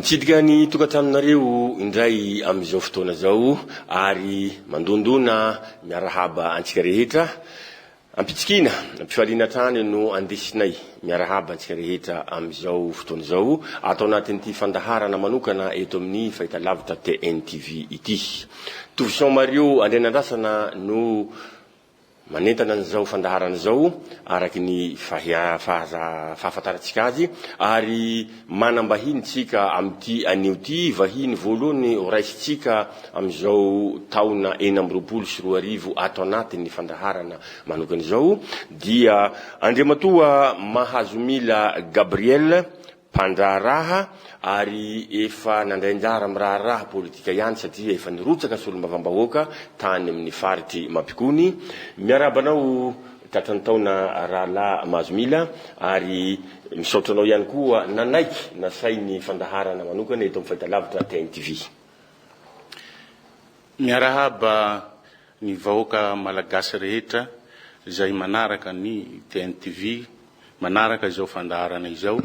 Mitsidika ny tokantranonareo indray amin'izao fotoana izao ary mandondona miarahaba antsika rehetra. Am-pitsikiana, am-pifaliana hatrany no andesinay miarahaba antsika rehetra amin'izao fotoana izao ato anatin'ity fandaharana manokana eto amin'ny fahitalavitra TNTV ity. Tovison Mario Andrianandrasana no Manentana an'izao fandaharana izao araka ny fahafantarantsika azy ary manam-bahiny tsika amin'ity anio ity, vahiny voalohany horaisintsika amin'izao taona 2026 ato anatin'ny fandaharana manokana izao dia Andriamatoa Mahazomila Gabriel, Mpandraharaha ary efa nandray anjara amin'ny raharaha politika ihany satria efa nirotsaka solombavambahoaka tany amin'ny faritr'i Mampikony. Miarahaba anao tratran'ny taona rahalahy Mahazomila ary misaotra anao ihany koa nanaiky nasain'ny fandaharana manokana eto amin'ny fahitalavitra TNTV. Miarahaba ny vahoaka Malagasy rehetra izay manaraka ny TNTV, manaraka izao fandaharana izao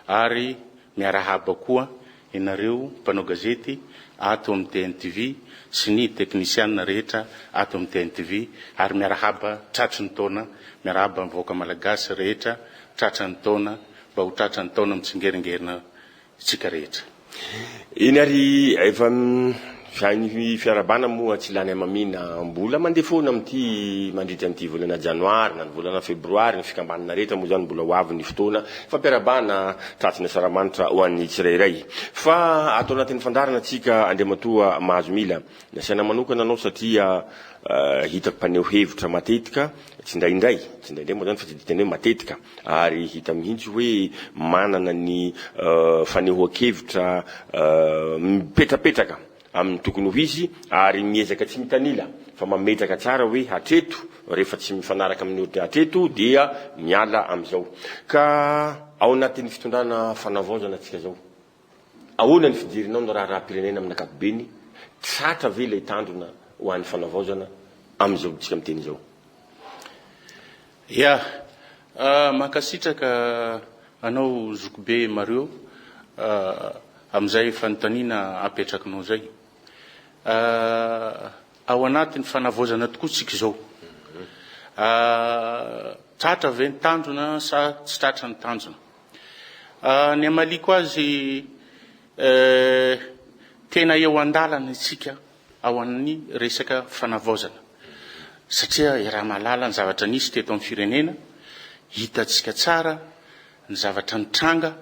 ary miarahaba koa ianareo mpanao gazety ato amin'ny TNTV sy ny teknisianina rehetra ato amin'ny TNTV ary miarahaba tratry ny taona, miarahaba ny vahoaka Malagasy rehetra tratra ny taona mba ho tratra ny taona mitsingeringerina isika rehetra. Eny ary efa ny fiarahabana moa tsy lany hamamiana mbola mandeha foana amin'ity mandritra an'ity volana janoary na ny volana febroary ny fikambanana rehetra moa izany mbola ho avy ny fotoana fampiarahabana tratry ny asaramanitra ho an'ny tsirairay fa ato anatin'ny fandaharana tsika Andriamatoa Mahazomila nasaina manokana anao satria hitako mpaneho hevitra matetika tsindraindray tsindraindray moa izany fa tsy dikany hoe matetika ary hita mihitsy hoe manana ny fanehoan-kevitra mipetrapetraka amin'ny tokony ho izy ary miezaka tsy mitanila fa mametraka tsara hoe hatreto rehefa tsy mifanaraka amin'ny ohatry hatreto dia miala amin'izao. Ka ao anatin'ny fitondrana fanavaozana tsika zao, ahoana ny fijerinao ny raharaham-pirenena amin'ny ankapobeny? Tratra ve ilay tanjona ho an'ny fanavaozana amin'izao tsika miteny izao? Ya, mankasitraka anao zokibe Mario amin'izay fanontaniana apetrakinao izay. Ao anatin'ny fanavaozana tokoa tsika izao. Tratra ve ny tanjona sa tsy tratra ny tanjona? Ny hamaliako azy, tena eo an-dalana isika ao amin'ny resaka fanavaozana satria iaraha-mahalala ny zavatra nisy teto amin'ny firenena, hitantsika tsara ny zavatra nitranga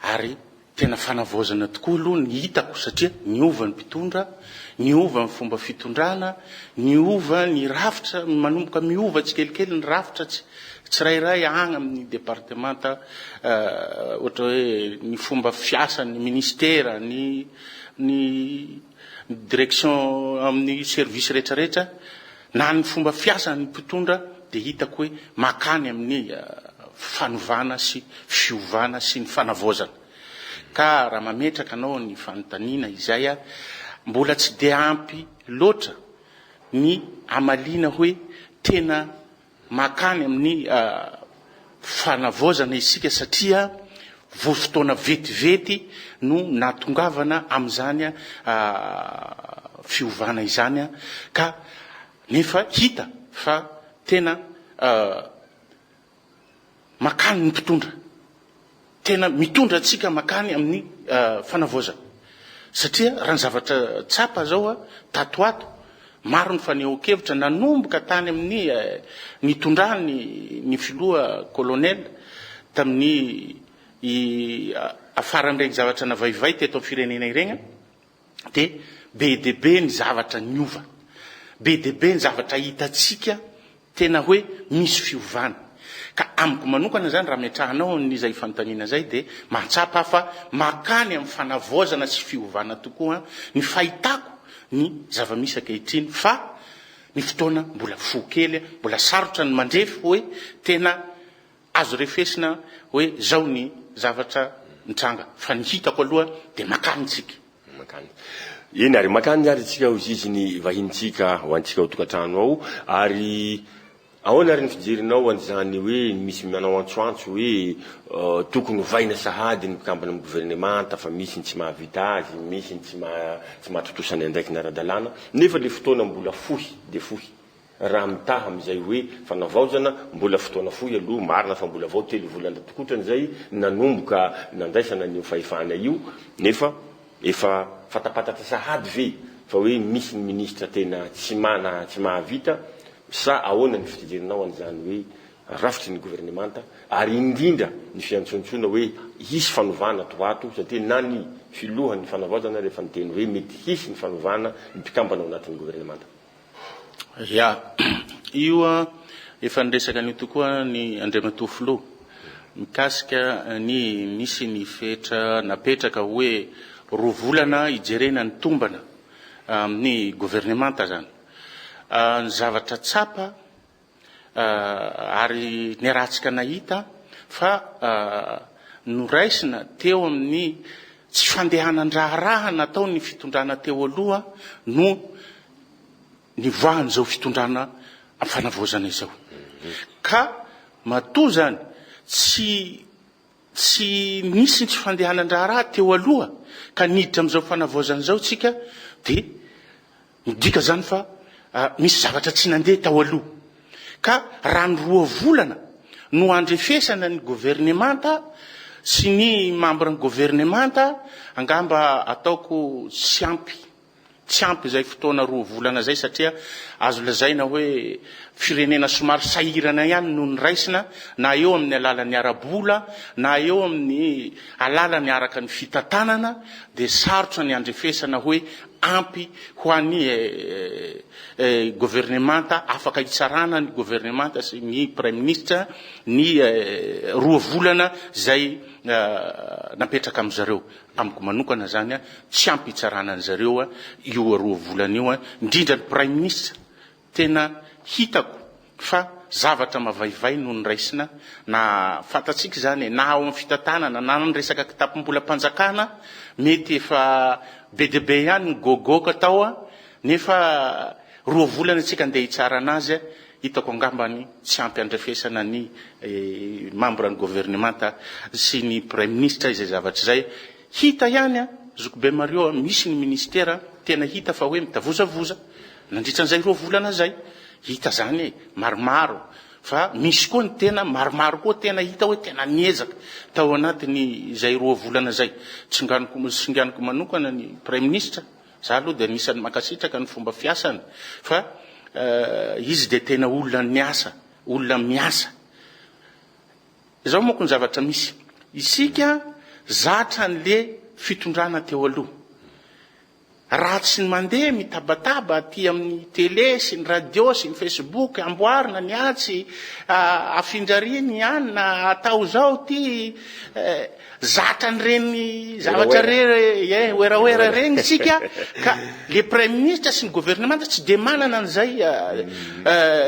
ary tena fanavaozana tokoa aloha ny hitako satria niova ny mpitondra, niova ny fomba fitondrana, niova ny rafitra, manomboka miova tsikelikely ny rafitra tsirairay agny amin'ny departemanta ohatra hoe ny fomba fiasan'ny ministera, ny ny direction amin'ny service rehetra rehetra na ny fomba fiasan'ny mpitondra dia hitako hoe makany amin'ny fanovana sy fiovana sy ny fanavaozana. Ka raha mametraka anao ny fanontaniana izay aho, mbola tsy dia ampy loatra ny hamaliana hoe tena Mankany amin'ny fanavaozana isika satria vao fotoana vetivety no nahatongavana amin'izany fiovana izany ka nefa hita fa tena Makany ny mpitondra. Tena mitondra antsika makany amin'ny fanavaozana. Satria raha ny zavatra tsapa zao tato ato, maro ny fanehoan-kevitra nanomboka tany amin'ny nitondrany ny filoha colonel tamin'ny afaran'ireny zavatra navaivay teto amin'ny firenena ireny dia be dia be ny zavatra niova. Be dia be ny zavatra hitantsika Tena hoe misy fiovana. Ka amiko manokana izany raha ametrahanao an'izay fanontaniana izay dia mahatsapa aho fa makany amin'ny fanavaozana sy fiovana tokoa ny fahitako ny zava-misy ankehitriny fa ny fotoana mbola fohy kely, mbola sarotra ny mandrefy hoe tena azo refesina hoe zao ny zavatra nitranga fa ny hitako aloha dia makany tsika. Mankany. Eny ary, mankany ary tsika hoy izy ny vahinintsika ho antsika ao tokantrano ao ary. Ahoana ary ny fijerinao an'izany hoe misy manao antsoantso hoe tokony hovaina sahady ny mpikambana amin'ny governemanta fa misy ny tsy mahavita azy, misy ny tsy tsy mahatontosa ny andraikiny ara-dalàna, nefa le fotoana mbola fohy dia fohy. Raha mitaha amin'izay hoe fanavaozana, mbola fotoana fohy aloha, marina fa mbola vao telo volana tokotrany izay nanomboka nandraisana an'io fahefana io, nefa efa fatapatatra sahady ve fa hoe misy ny minisitra tena tsy mana tsy mahavita Sa ahoana ny fijerinao an'izany hoe rafitry ny governemanta ary indrindra ny fiantsoantsoana hoe hisy fanovana ato ho ato satria na ny filohan'ny fanavaozana ary efa niteny hoe mety hisy ny fanovana ny mpikambana ao anatin'ny governemanta? Ya, io efa niresaka an'io tokoa ny Andriamatoa Filoha mikasika ny nisy ny fetra napetraka hoe roa volana hijerena ny tombana amin'ny governemanta zany. Ny zavatra tsapa ary niarahantsika nahita fa noraisina teo amin'ny tsy fandehanan-draharaha nataon'ny fitondrana teo aloha no nivoahan'izao fitondrana amin'ny fanavaozana izao. Ka matoa izany tsy tsy nisy ny tsy fandehanan-draharaha teo aloha ka niditra amin'izao fanavaozana izao isika dia Midika izany fa misy zavatra tsy nandeha tao aloha. Ka raha ny roa volana no andrefesana ny governemanta sy ny mambran'ny governemanta, angamba ataoko tsy ampy, tsy ampy izay fotoana roa volana izay satria azo lazaina hoe firenena somary sahirana ihany no noraisina na eo amin'ny alalan'ny ara-bola na eo amin'ny alalany araka ny fitantanana dia sarotra ny andrefesana hoe ampy ho an'ny governemanta afaka hitsarana ny governemanta sy ny praiminisitra ny roa volana izay napetraka amin-dry zareo. Amiko manokana izany tsy ampy hitsarana an-dry zareo io roa volana io, indrindra ny praiminisitra. Tena hitako fa zavatra mavaivay no noraisina na fantatsika izany e, na ao amin'ny fitantanana na ny resaka kitapom-bolam-panjakana mety efa be dia be ihany ny goagoaka tao nefa roa volana isika andeha hitsara anazy, hitako angambany tsy ampy andrefesana ny membre ny governemanta sy ny praiminisitra izay zavatra izay. Hita ihany an, zokibe Mario a, misy ny ministera tena hita fa hoe mitavozavoza nandritra an'izay roa volana izay. Hita zany e, maromaro. Fa misy koa ny tena, maromaro koa tena hita hoe tena niezaka tao anatin'ny izay roa volana izay. Tsinganiko, singaniko manokana ny Praiminisitra, za aloha dia anisan'ny mankasitraka ny fomba fiasany fa izy dia tena olona niasa, olona miasa. Izao manko ny zavatra misy, isika zatra an'le fitondrana teo aloha. Raha tsy ny mandeha mitabataba aty amin'ny télé sy ny radio sy ny facebook, amboarina ny atsy, afindra ary ny any na atao izao ity, zatra an'ireny zavatra ireny, eh, werawera ireny isika ka le praiminisitra sy ny governemanta tsy dia manana an'izay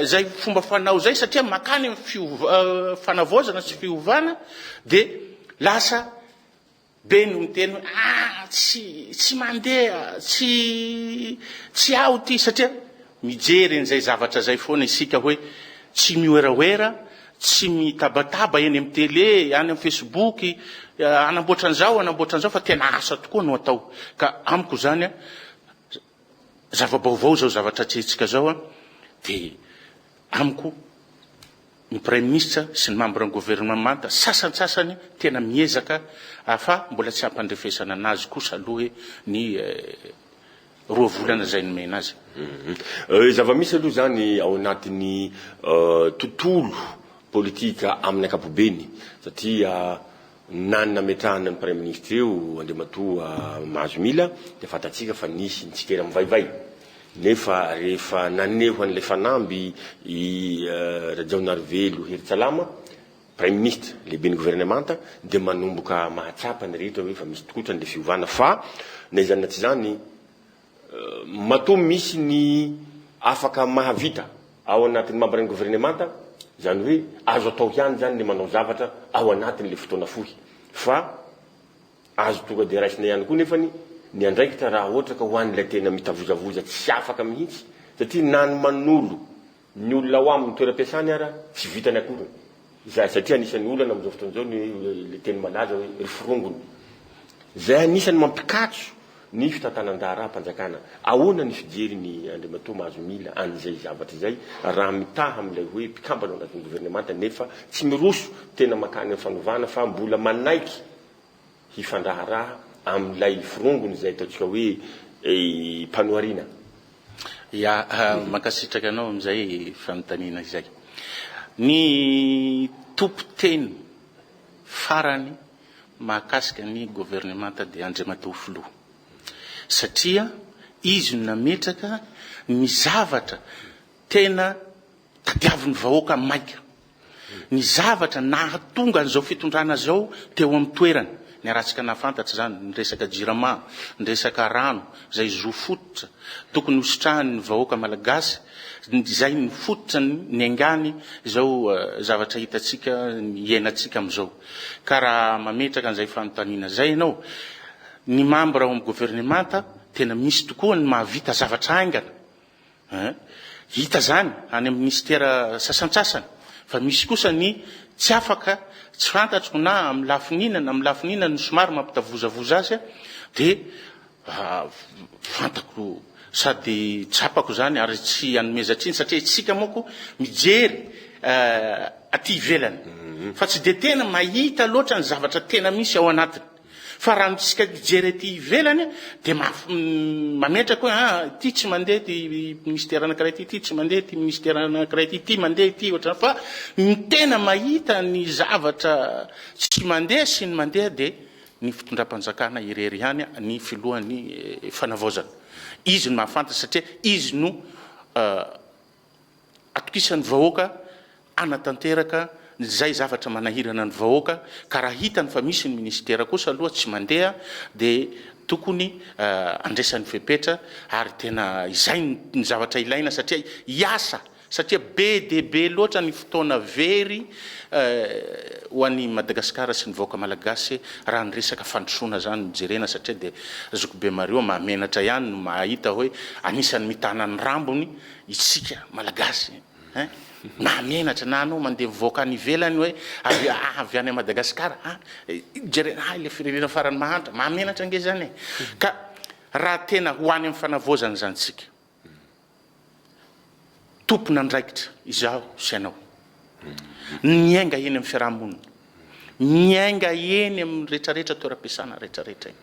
izay fomba fanao izay satria mankany amin'ny fiova- fanavaozana sy fiovana dia lasa Be no miteny hoe ah tsy tsy mandeha, tsy tsy ao ity satria mijery an'izay zavatra izay foana isika hoe tsy miwerawera, tsy mitabataba eny amin'ny télé, any amin'ny facebook, hanamboatra an'izao, hanamboatra an'izao fa tena asa tokoa no atao. Ka amiko izany an, zava-baovao izao zavatra atrehintsika izao an, dia amiko Ny Praiminisitra sy ny mambran'ny governemanta sasantsasany tena miezaka fa mbola tsy ampandrefesana anazy kosa aloha ny roa volana izay nomena azy. Zava-misy aloha izany ao anatin'ny tontolo politika amin'ny ankapobeny satria na ny nametrahana ny Praiminisitra eo Andriamatoa Mahazomila dia fantatsika fa nisy ny tsikera mivaivay nefa rehefa naneho an'ilay fanamby i Rajaonarivelo Heritsalama Praiminisitra lehiben'ny governemanta dia manomboka mahatsapa ny rehetra hoe efa misy tokotra an'ilay fiovana fa na izany na tsy izany Matoa misy ny afaka mahavita ao anatin'ny mambran'ny governemanta, izany hoe azo atao ihany izany ny manao zavatra ao anatin'ilay fotoana fohy. Fa azo tonga dia raisina ihany koa nefany ny andraikitra raha ohatra ka ho an'ilay tena mitavozavoza tsy afaka mihitsy, satria na ny manolo. Ny olona ao aminy toeram-piasany ara tsy vitany akory izay satria anisan'ny olana amin'izao fotoana izao ny ilay teny malaza hoe ry forongony. Izay anisan'ny mampikatso ny fitantanan-draharaham-panjakana. Ahoana ny fijerin'i Andriamatoa Mahazomila an'izay zavatra izay raha mitaha amin'ilay hoe mpikambana ao anatin'ny governemanta nefa tsy miroso tena mankany amin'ny fanovana fa mbola manaiky hifandraharaha amin'ilay forongony izay ataontsika hoe mpanohariana? Ya, mankasitraka anao amin'izay fanontaniana izay. Ny tompon-teny farany mahakasika ny governemanta dia Andriamatoa Filoha. Satria izy no nametraka ny zavatra tena tadiavin'ny vahoaka maika. Ny zavatra nahatonga an'izao fitondrana izao teo amin'ny toerany. Niaratsika nahafantatra izany, ny resaka jirama, ny resaka rano, izay zo fototra tokony hositrahan'ny vahoaka malagasy, izay no fototra niaingany izao zavatra hitantsika, iainantsika amin'izao. Ka raha mametraka an'izay fanontaniana izay ianao, ny mambra ao amin'ny governemanta tena misy tokoa ny mahavita zavatra haingana. Hein? Hita izany any amin'ny minisitera sasantsasany fa misy kosa ny tsy afaka, tsy fantatro na amin'ny lafiny inona na amin'ny lafiny inona no somary mampitavozavoza azy dia fantako sady tsapako izany ary tsy anomezan-tsiny satria isika manko mijery aty ivelany fa tsy dia tena mahita loatra ny zavatra tena misy ao anatiny. Fa raha isika mijery aty ivelany dia mametraka hoe ah ity tsy mandeha ity ministera anankiray ity, ity tsy mandeha ity ministera anankiray ity, ity mandeha ity ohatrany fa ny tena mahita ny zavatra tsy mandeha sy ny mandeha dia ny fitondram-panjakana irery ihany ny filohan'ny fanavaozana. Izy no mahafantatra satria izy no Atokisan'ny vahoaka hanatanteraka izay zavatra manahirana ny vahoaka ka raha hitany fa misy ny minisitera kosa aloha tsy mandeha dia tokony handraisany fepetra ary tena izay ny zavatra ilaina satria hiasa satria be dia be loatra ny fotoana very ho an'i Madagasikara sy ny vahoaka malagasy raha ny resaka fandrosoana izany no jerena satria dia zokibe Mario mahamenatra ihany no mahita hoe anisan'ny mitana ny rambony Isika Malagasy hein! Mahamenatra na anao mandeha mivoaka any ivelany hoe avy avy any Madagascar an! Jerena ah ilay firenena farany mahantra, mahamenatra ange izany e! Ka raha tena ho any amin'ny fanavaozana izany isika, tompon'andraikitra izaho sy ianao, miainga eny amin'ny fiaraha-monina, miainga eny amin'ny retraretra toeram-piasana retraretra eny.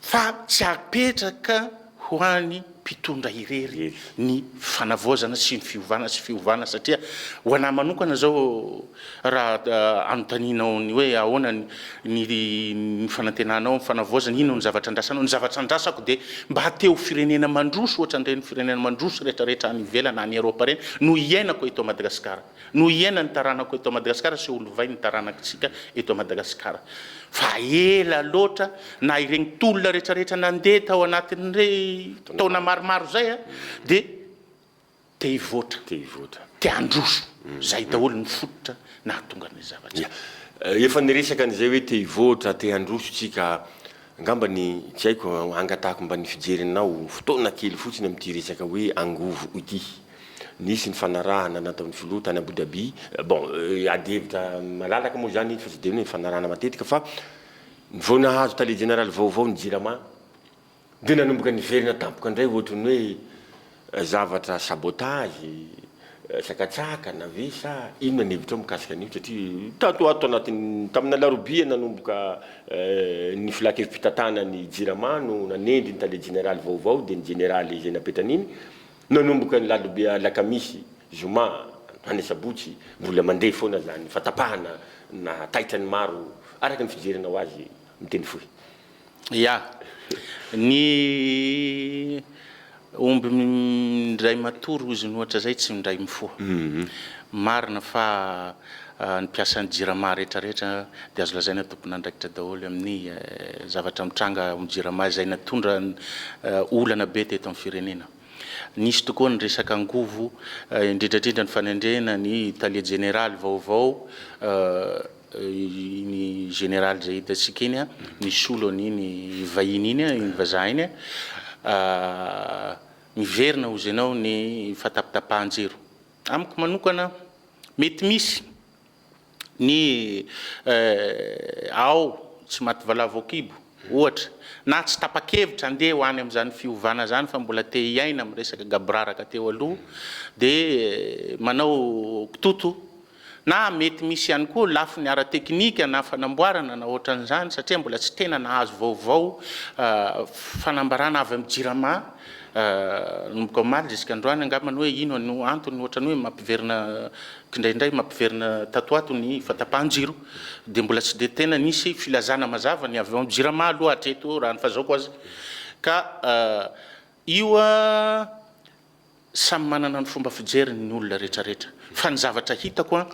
Fa tsy apetraka ho an'ny mpitondra irery ny fanavaozana sy ny fiovana sy fiovana satria ho anah manokana zao raha anontanianao ny hoe ahoana ny ny fanantenanao amin'ny fanavaozana, inona no zavatra andrasanao, ny zavatra andrasako dia mba te ho firenena mandroso ohatran'ireny firenena mandroso retraretra any ivelany any Eropa ireny no iainako eto Madagasikara. No iainan'ny taranako eto Madagasikara sy ho lovain'ny taranakitsika eto Madagasikara. Fa ela loatra na ireny tolona rehetrarehetra nandeha tao anatin'irey taona maromaro izay dia te hivoatra, Te hivoatra. te handroso. Izay daholo ny fototra nahatonga an'ilay zavatra. Ya. Efa niresaka an'izay hoe te hivoatra, te handroso tsika. Angamba ny, tsy haiko, angatahako mba ny fijerinao fotoana kely fotsiny amin'ity resaka hoe angovo ity. Nisy ny fanarahana nataon'ny filoha tany Abu Dhabi, bon ady hevitra malalaka moa izany fa tsy dia hoe nifanarahana matetika fa vao nahazo tale jeneraly vaovao ny Jirama dia nanomboka niverina tampoka indray ohatry ny hoe zavatra sabotage, sakatsakana ve sa inona ny hevitrao mikasika an'io satria tato ho ato anatin'ny tamin'ny alarobia nanomboka ny filan-kevi-pitantanan'ny ny Jirama no nanendry ny tale jeneraly vaovao dia ny jeneraly izay napetrany iny. Nanomboka ny lalobe alakamisy, zoma, any asabotsy, mbola mandeha foana zany fatapahana nahataitra ny maro araka ny fijerinao azy miteny fohy. Ya. Ny omby mindray matory hozy ny ohatra zay tsy mindray mifoha. Marina fa ny mpiasan'ny jirama rehetra rehetra dia azo lazaina tompon'andraikitra daholo amin'ny zavatra mitranga ao amin'ny jirama izay natondra olana be teto amin'ny firenena. Nisy tokoa ny resaka angovo, indrindra indrindra ny fanendrena ny tale jeneraly vaovao, iny jeneraly izay hitantsika iny, nisolo an'iny vahiny iny, iny vazaha iny. Miverina hozy ianao ny fahatapatapahan-jiro. Amiko manokana, mety misy ny ao tsy maty valavo an-kibo, ohatra, na tsy tapa-kevitra handeha ho any amin'izany fiovana izany fa mbola te hiaina amin'ny resaka gaboraraka teo aloha dia manao kitoto Na mety misy ihany koa lafiny ara-teknika na fanamboarana na ohatran'izany satria mbola tsy tena nahazo vaovao fanambarana avy amin'ny Jirama nanomboka omaly jusqu'à androany angambany hoe inona no antony ohatran'ny hoe mampiverina kindraindray mampiverina tato ho ato ny fahatapahan-jiro dia mbola tsy dia tena nisy filazana mazava ny avy ao amin'ny Jirama aloha hatreto raha ny fahazaoko azy ka io Samy manana ny fomba fijeriny ny olona retraretra fa ny zavatra hitako an,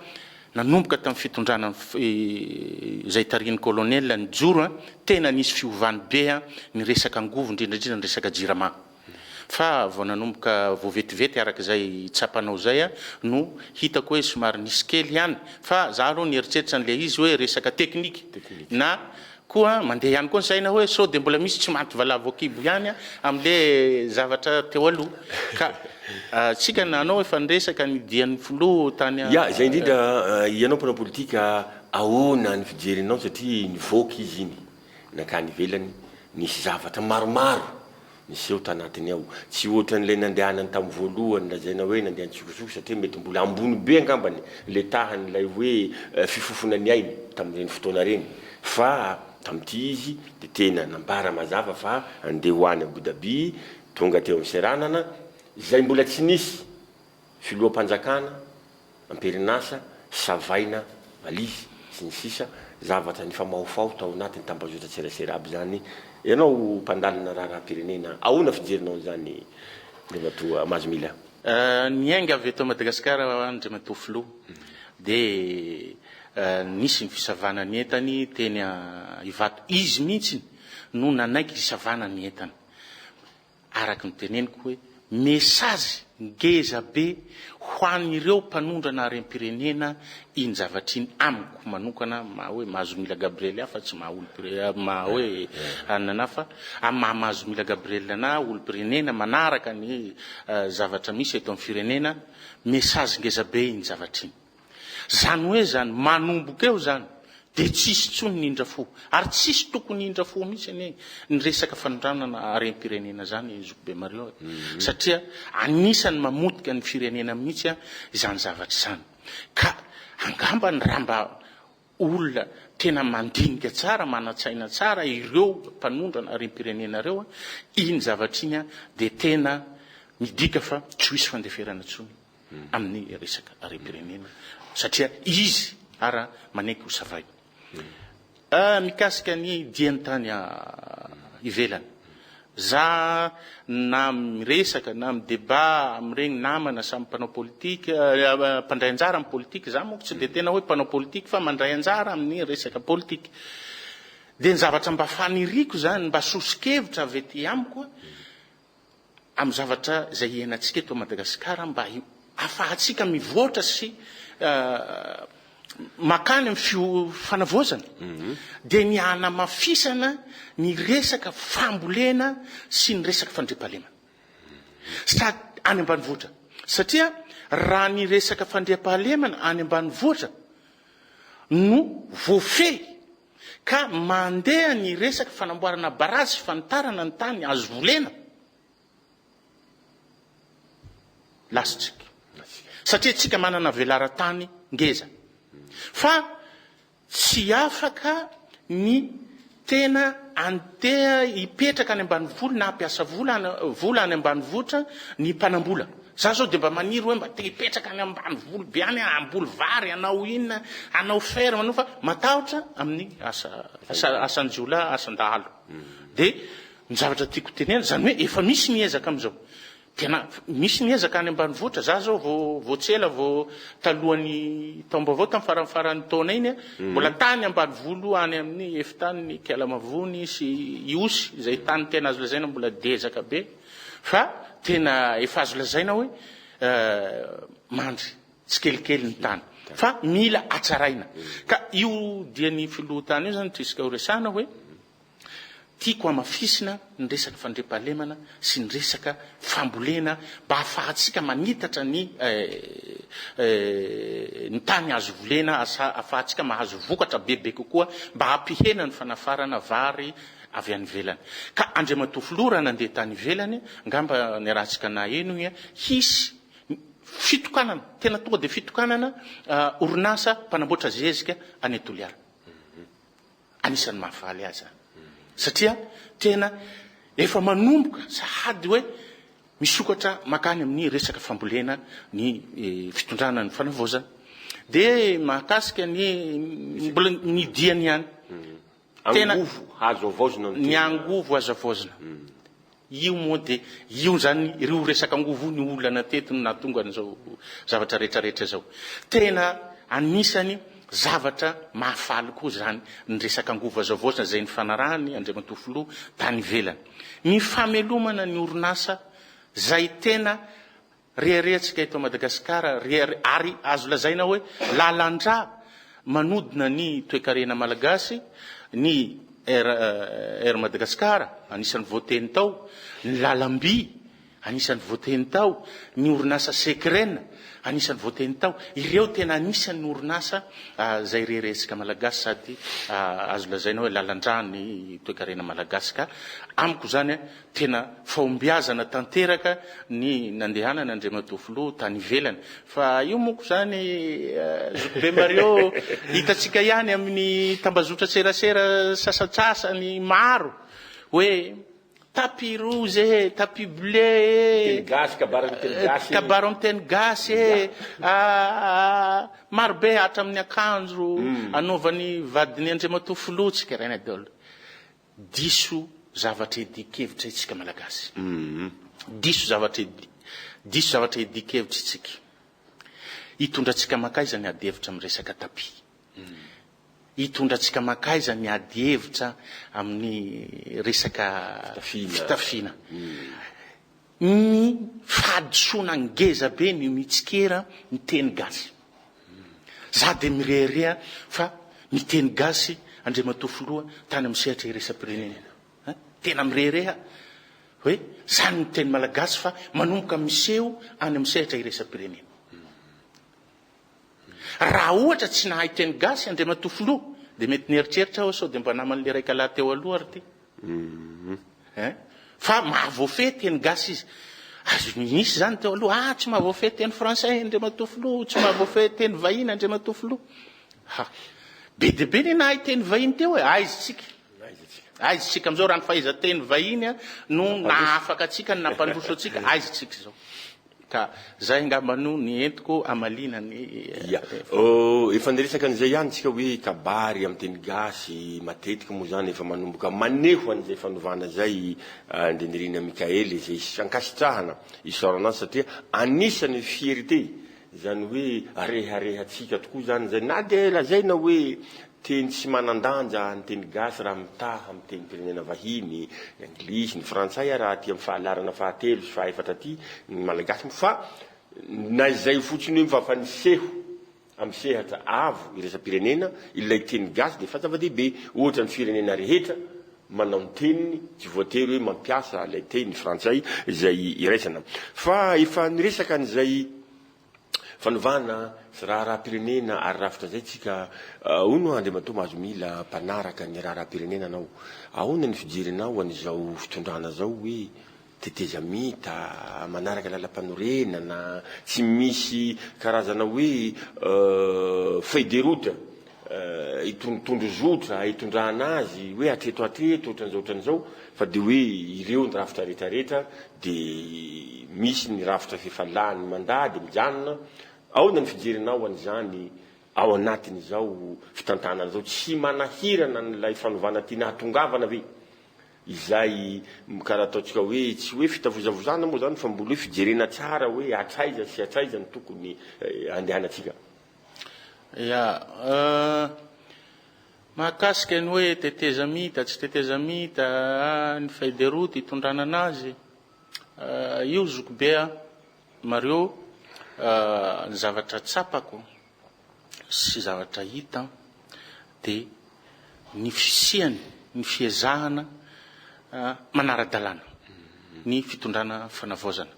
nanomboka tamin'ny fitondrana izay tarihin'ny colonel nijoro an, tena nisy fiovany be an ny resaka angovo indrindra indrindra ny resaka jirama fa vao nanomboka vao vetivety araka izay tsapanao izay an no hitako hoe somary nisy kely ihany fa za aloha nieritreritra an'ilay izy hoe resaka teknika na Koa mandeha ihany koa ny saina hoe sao dia mbola misy tsy maty valavo an-kibo ihany amin'ilay zavatra teo aloha. Ka tsika na anao efa niresaka ny dian'ny filoha tany Ya, izay indrindra, ianao mpanao politika, ahoana ny fijerinao satria nivoaka izy iny nankany ivelany, nisy zavatra maromaro niseho tanatiny ao. Tsy ohatran'ilay nandehanany tamin'ny voalohany lazaina hoe nandeha an-tsokosoko satria mety mbola ambony be angambany ilay tahan'ilay hoe fifofona ny ainy tamin'ireny fotoana ireny fa tamin'ity izy dia tena nambara mazava fa andeha ho any Abu Dhabi, tonga teo amin'ny seranana izay mbola tsy nisy filoham-panjakana Amperinasa, savaina, valizy, sy ny sisa Zavatra nifamahofaho tao anatin'ny tambazotran-tserasera aby izany. Ianao mpandalina raharaham-pirenena, ahoana fijerinao an'izany Andriamatoa Mazomila? Niainga avy eto Madagasikara Andriamatoa Filoha dia nisy ny fisavana ny entany teny Ivato. Izy mihitsy no nanaiky hisavana ny entana. Araka ny teneniko hoe message ngeza be ho an'ireo mpanondrana harem-pirenena iny zavatra iny amiko manokana maha hoe Mahazomila Gabriel ahy fa tsy maha olom-pire maha hoe anona anah fa amin'ny maha Mahazomila Gabriel anah olom-pirenena manaraka ny zavatra misy eto amin'ny firenena message ngeza be iny zavatra iny. Zany hoe zany manomboka eo zany de tsisy intsony ny indra fo ary tsisy tokony hindra fo mihitsy anie ny resaka fanondranana harem-pirenena zany zokibe Mario e satria anisany mamotika ny firenena mihitsy izany zavatra izany ka angambany raha mba olona tena mandinika tsara manan-tsaina tsara ireo mpanondrana harem-pirenena ireo iny zavatra iny de tena midika fa tsy ho hisy fandeferana intsony. amin'ny resaka harem-pirenena satria izy ara manaiky ho savaina. Mikasika ny diany tany ivelany, za na miresaka na mi-debat amin'ireny namana samy mpanao politika, mpandray anjara amin'ny politika, za manko tsy dia tena hoe mpanao politika fa mandray anjara amin'ny resaka politika. Dia ny zavatra mba faniriako zany, mba soso-kevitra avy aty amiko, amin'ny zavatra izay iainantsika eto Madagasikara mba ahafahantsika mivoatra sy makany amin'ny fanavaozana dia ny hanamafisana ny resaka fambolena sy ny resaka fandriampahalemana sady any ambanivohitra satria raha ny resaka fandriampahalemana any ambanivohitra no voafehy Ka mandeha ny resaka fanamboarana barazy sy fanitarana ny tany azo volena. Lasa tsika. Satria tsika manana velaran-tany ngeza. Fa tsy afaka ny tena andeha hipetraka any ambanivolo na hampiasa vola vola any ambanivohitra ny mpanambola. Za zao de mba maniry hoe mba te hipetraka any ambanivolo be any aho, hamboly vary, hanao inona, hanao ferme, hanao fa matahotra amin'ny asa asa asan-jiolahy, asan-dahalo. De ny zavatra tiako tenena, zany hoe efa misy ny ezaka amin'izao. Tena misy ny ezaka any ambanivohitra, za zao vao vao tsy ela vao talohan'ny taom-baovao tamin'ny faramfaran'ny taona iny, mbola tany ambanivolo any amin'ny efitan'ny Ikalamavony sy Ihosy, izay tany tena azo lazaina mbola dezaka be. Fa tena efa azo lazaina hoe mandry tsikelikely ny tany fa mila hatsaraina. Ka io dian'ny filoha tany io zany trisika ho resahana hoe tiako hamafisina ny resaka fandriampahalemana sy ny resaka fambolena mba hahafahantsika manitatra ny. Ny tany azo volena ahafahantsika mahazo vokatra bebe kokoa mba hampihena ny fanafarana vary avy any ivelany. Ka Andriamatoa Filoha raha nandeha tany ivelany, angamba niarahantsika naheno igny, hisy fitokanana, tena tonga dia fitokanana orinasa mpanamboatra zezika any Toliara. Anisan'ny mahafaly ahy izany satria tena efa manomboka sahady hoe misokatra mankany amin'ny resaka fambolena ny fitondrana ny fanavaozana. Dia mahakasika ny mbola ny diany ihany. Tena Angovo azo havaozina no ny tena. angovo azo havaozina. Io moa dia io izany ireo resaka angovo io ny olana teto no nahatonga an'izao zavatra rehetra rehetra izao. Tena anisany zavatra mahafaly koa izany ny resaka angovo azo havaozina izay nifanarahany Andriamatoa Filoha tany ivelany. Ny famelomana ny orinasa izay tena Reharehantsika eto Madagasikara, ary azo lazaina hoe lalan-drà manodina ny toekarena malagasy ny Air Air Madagascar, anisan'ny voateny tao, ny lalam-by, anisan'ny voateny tao, ny orinasa Secren, anisan'ny voateny tao. Ireo tena anisan'ny orinasa izay reharehantsika malagasy sady azo lazaina hoe lalan-drà ny toekarena malagasy ka amiko izany Tena fahombiazana tanteraka ny nandehanana Andriamatoa Filoha tany ivelany. Fa io moko zany Zokibe Mario hitantsika ihany amin'ny tambazotran-tserasera sasantsasany maro hoe tapis rouge e, tapis bleu e, Teny gasy, kabary amin'ny teny gasy e. Kabary amin'ny teny gasy e. Maro be hatramin'ny akanjo anaovan'ny vadin'i Andriamatoa Filoha tsika rainay daholo. Diso zavatra iadian-kevitra isika Malagasy. Diso zavatra diso zavatra iadian-kevitra isika. Hitondra antsika mankaiza ny ady hevitra amin'ny resaka tapis? Hitondra antsika mankaiza ny ady hevitra amin'ny resaka fitafiana? Ny fahadisoana ngeza be ny mitsikera ny teny gasy. Za dia mirehareha fa miteny gasy Andriamatoa Filoha tany amin'ny sehatra iraisam-pirenena. Tena mirehareha hoe za no miteny malagasy fa manomboka miseho any amin'ny sehatra iraisam-pirenena. Raha ohatra tsy nahay teny gasy Andriamatoa Filoha dia mety nieritreritra aho sao dia mba naman'ilay raikalahy teo aloha ary ity. Hein? Fa mahavoafehy teny gasy izy. Azo nisy izany teo aloha, ah tsy mahavoafehy teny français Andriamatoa Filoha, tsy mahavoafehy teny vahiny Andriamatoa Filoha. Ha. Be dia be ny nahay teny vahiny teo e, aiza isika? Aiza isika amin'izao raha ny fahaizan-teny vahiny no nahafaka antsika, no nampandroso antsika, aiza isika izao? Ka zay angamba no ny entiko hamaliana ny Ya. Efa niresaka an'izay ihany tsika hoe kabary amin'ny teny gasy, matetika moa izany efa manomboka maneho an'izay fanovana izay Andrianirina Mickaël izay ankasitrahana, isaorana azy satria anisan'ny fierté, izany hoe reharehantsika tokoa izany izay na dia lazaina hoe Teny tsy manan-danja ny teny gasy raha mitaha amin'ny tenim-pirenena vahiny, ny anglisy, ny frantsay ary aty amin'ny fahalarana fahatelo sy fahaefatra aty ny malagasy moa fa na izay fotsiny hoe fa niseho amin'ny sehatra avo iraisam-pirenena ilay teny gasy dia efa zava-dehibe. Ohatra ny firenena rehetra manao ny teniny tsy voatery hoe mampiasa ilay teny frantsay izay iraisana fa efa niresaka an'izay Fanovana sy raharaham-pirenena ary rafitra izay tsika hono Andriamatoa Mahazomila mpanaraka ny raharaham-pirenena anao. Ahoana ny fijerinao an'izao fitondrana zao hoe tetezamita, manaraka lalampanorenana, tsy misy karazana hoe feuille de route tondrozotra hitondrana azy hoe hatreto hatreto ohatran'izao ohatran'izao fa dia hoe ireo ny rafitra rehetra rehetra dia misy ny rafitra f'efa lany mandat dia mijanona. Ahoana ny fijerinao an'izany ao anatin'izao fitantanana izao? Tsy manahirana an'ilay fanovana tiana hahatongavana ve izay karaha ataontsika hoe tsy hoe fitavozavozana moa izany fa mbola hoe fijerena tsara hoe hatraiza sy hatraiza no tokony handehanantsika? Ya, mahakasika ny hoe tetezamita, tsy tetezamita, ny feuille de route hitondrana anazy, io zokibe a, Mario, ny zavatra tsapako sy zavatra hita dia ny fisiany, ny fiezahana manara-dalàna ny fitondrana fanavaozana.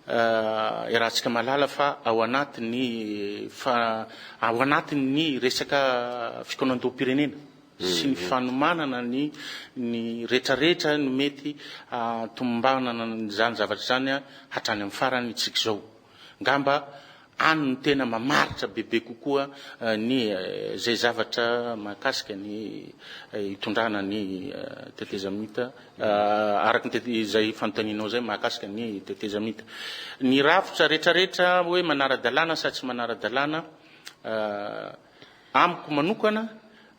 Iarahantsika mahalala fa ao anatin'ny fa ao anatin'ny resaka fikaonandoham-pirenena sy ny fanomanana ny ny retraretra no mety hahatomombanana an'izany zavatra izany hatrany amin'ny farany isika izao. Ngamba any no tena mamaritra bebe kokoa ny izay zavatra mahakasika ny hitondrana ny tetezamita araka ny tete izay fanontanianao izay mahakasika ny tetezamita. Ny rafitra retraretra hoe manara-dalàna sa tsy manara-dalàna, amiko manokana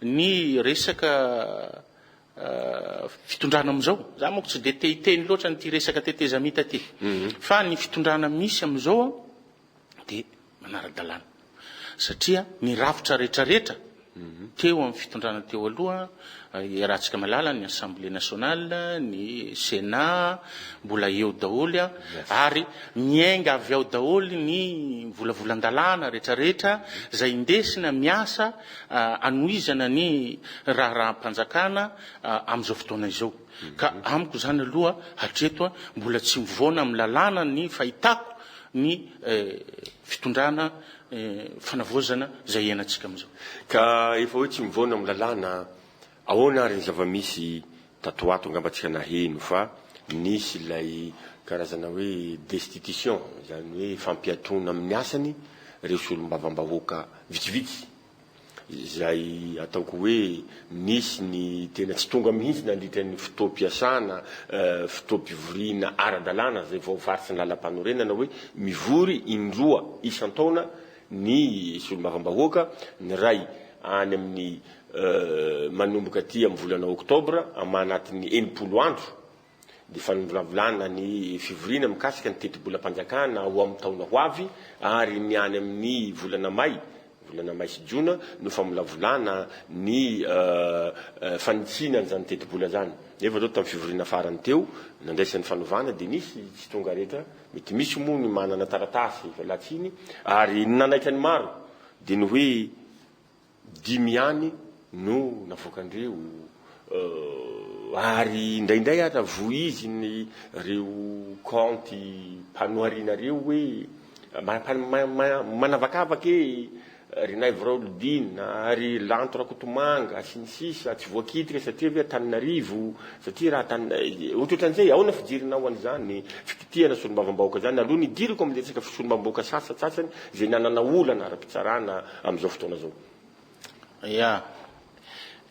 ny resaka fitondrana amin'izao, za manko tsy dia te hiteny loatra an'ity resaka tetezamita ity, fa ny fitondrana misy amin'izao dia manara-dalàna satria ny rafitra retraretra teo amin'ny fitondrana teo aloha, iarahantsika mahalala ny Assemblée nationale, ny Sénat, mbola eo daholo ary miainga avy ao daholo ny volavolan-dalàna retraretra izay indesina miasa anohizana ny raharaham-panjakana amin'izao fotoana izao. Ka amiko izany aloha hatreto mbola tsy mivoana amin'ny lalàna ny fahitako ny fitondrana fanavaozana izay iainantsika amin'izao. Ka efa hoe tsy mivoana amin'ny lalàna, ahoana ary ny zava-misy tato ho ato angamba tsika naheno fa nisy ilay karazana hoe destitution, izany hoe fampiatoana amin'ny asany ireo solombavambahoaka vitsivitsy izay ataoko hoe nisy ny tena tsy tonga mihitsy nandritra ny fotoam-piasana, fotoam-pivoriana ara-dalàna izay voafaritry ny lalampanorenana hoe mivory indroa isan-taona ny solombavambahoaka, ny iray any amin'ny manomboka aty amin'ny volana oktobra anatin'ny 60 andro dia fanivolavolana ny fivoriana mikasika ny tetibolam-panjakana ho amin'ny taona ho avy ary ny any amin'ny volana may, volana may sy jona no famolavolana ny fanitsiana an'izany tetibola izany. Nefa izao tamin'ny fivoriana farany teo nandraisany fanovana dia nisy tsy tonga rehetra, mety misy moa ny manana taratasy fialantsiny ary ny nanaitra ny maro dia ny hoe Dimy ihany no navoakan-dreo ary indraindray aza vohiziny reo kaonty mpanohariana reo hoe manavakavaka e ry Naivo Raolodina, ry Lanto Rakotomanga sy ny sisa tsy voakitika satria ve Antananarivo satria raha Antanana ohatrohatran'izay ahoana fijerinao an'izany fikitihana solombavambahoaka zany aloha ny hidirako amin'ny resaka solombavambahoaka sasantsasany izay nanana olana ara-pitsarana amin'izao fotoana izao. Ya.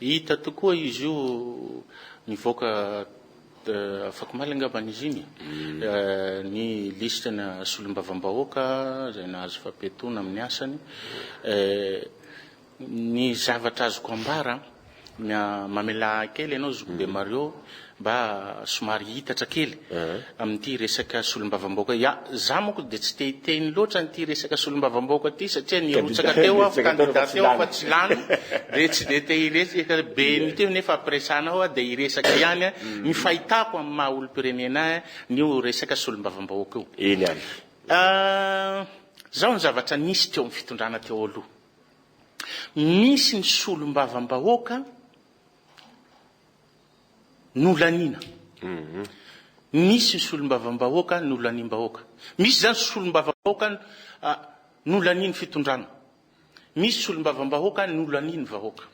Hita tokoa izy io nivoaka afakomaly angambany izy iny, ny lisitra-na solombavambahoaka izay nahazo fampiatoana amin'ny asany. Ny zavatra azoko ambara, mamelà ahy kely ianao Zokibe Mario mba somary hiitatra kely amin'ity resaka solombavambahoaka. Ya, za manko dia tsy te hiteny loatra an'ity resaka solombavambahoaka ity satria nirotsaka teo aho, candidat teo aho fa tsy lany, dia tsy dia te hiresaka be an'ity nefa ampiresahana aho dia hiresaka ihany ny fahitako amin'ny maha olom-pirenena ahy an'io resaka solombavambahoaka io. Eny ary. Zao ny zavatra nisy teo amin'ny fitondrana teo aloha. Misy ny solombavambahoaka nolaniana. Misy ny solombavambahoaka nolaniam-bahoaka. Misy izany solombavambahoaka nolanian'ny fitondrana. Misy solombavambahoaka nolanian'ny vahoaka.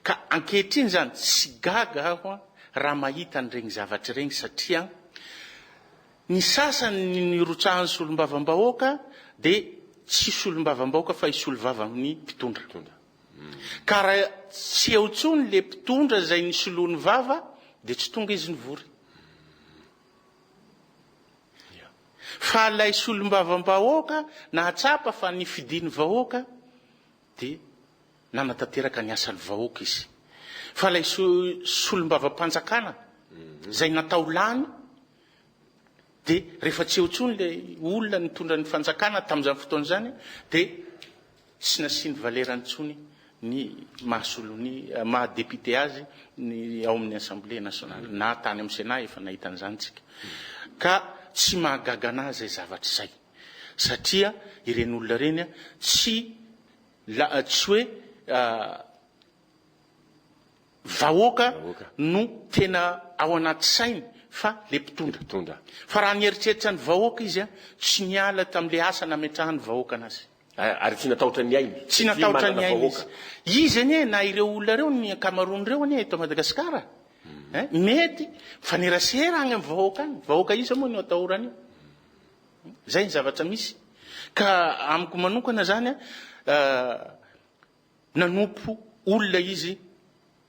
Ka ankehitriny izany tsy gaga aho raha mahita an'ireny zavatra ireny satria Ny sasany nirotsahan'ny solombavambahoaka dia tsy solombavambahoaka fa hisolo vava amin'ny mpitondra. Ka raha tsy eo intsony le mpitondra izay nisoloany vava dia tsy tonga izy nivory. Fa ilay solombavambahoaka nahatsapa fa nifidin'ny vahoaka dia nanatanteraka ny asan'ny vahoaka izy. Fa ilay solombavampanjakana izay natao lany Dia rehefa tsy eo intsony ilay olona nitondra ny fanjakana tamin'izany fotoana izany dia tsy nasiany valerany intsony ny maha solon'ny maha député azy ny ao amin'ny Assemblée nationale na tany amin'ny Sénat efa nahita an'izany tsika. Ka tsy mahagaga anah izay zavatra izay satria ireny olona ireny tsy la tsy hoe Vahoaka no tena ao anaty sainy. fa le mpitondra. Fa raha nieritreritra ny vahoaka izy a, tsy niala tamin'le asa nametrahan'ny vahoaka anazy. Ary tsy natahotra ny ainy. Tsy natahotra ny ainy izy. Izy anie na ireo olona ireo, ny ankamaroan'ireo anie eto Madagasikara, eh, mety mifanerasera any amin'ny vahoaka any. Vahoaka iza moa no atahorany io? Zay ny zavatra misy. Ka amiko manokana zany a, nanompo olona izy,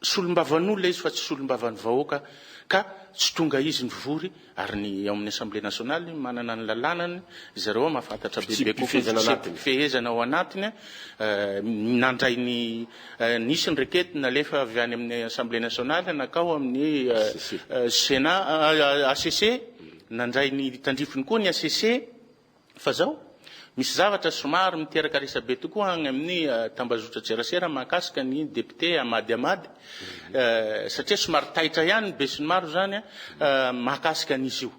solombavan'olona izy fa tsy solombavan'ny vahoaka, ka tsy tonga izy nivory, ary ny ao amin'ny Assemblée nationale manana ny lalànany, zareo mahafantatra bebe kokoa ny fitsipi-pifehezana ao anatiny, nandray ny, nisy ny requête nalefa avy any amin'ny Assemblée nationale nankao amin'ny Sénat, HCC, nandray ny tandrifiny koa ny HCC, Fa zao, misy zavatra somary miteraka resabe tokoa agny amin'ny tambazotran-tserasera mahakasika ny député Amady Amady, satria somary taitra ihany ny besinimaro zany mahakasika an'izy io.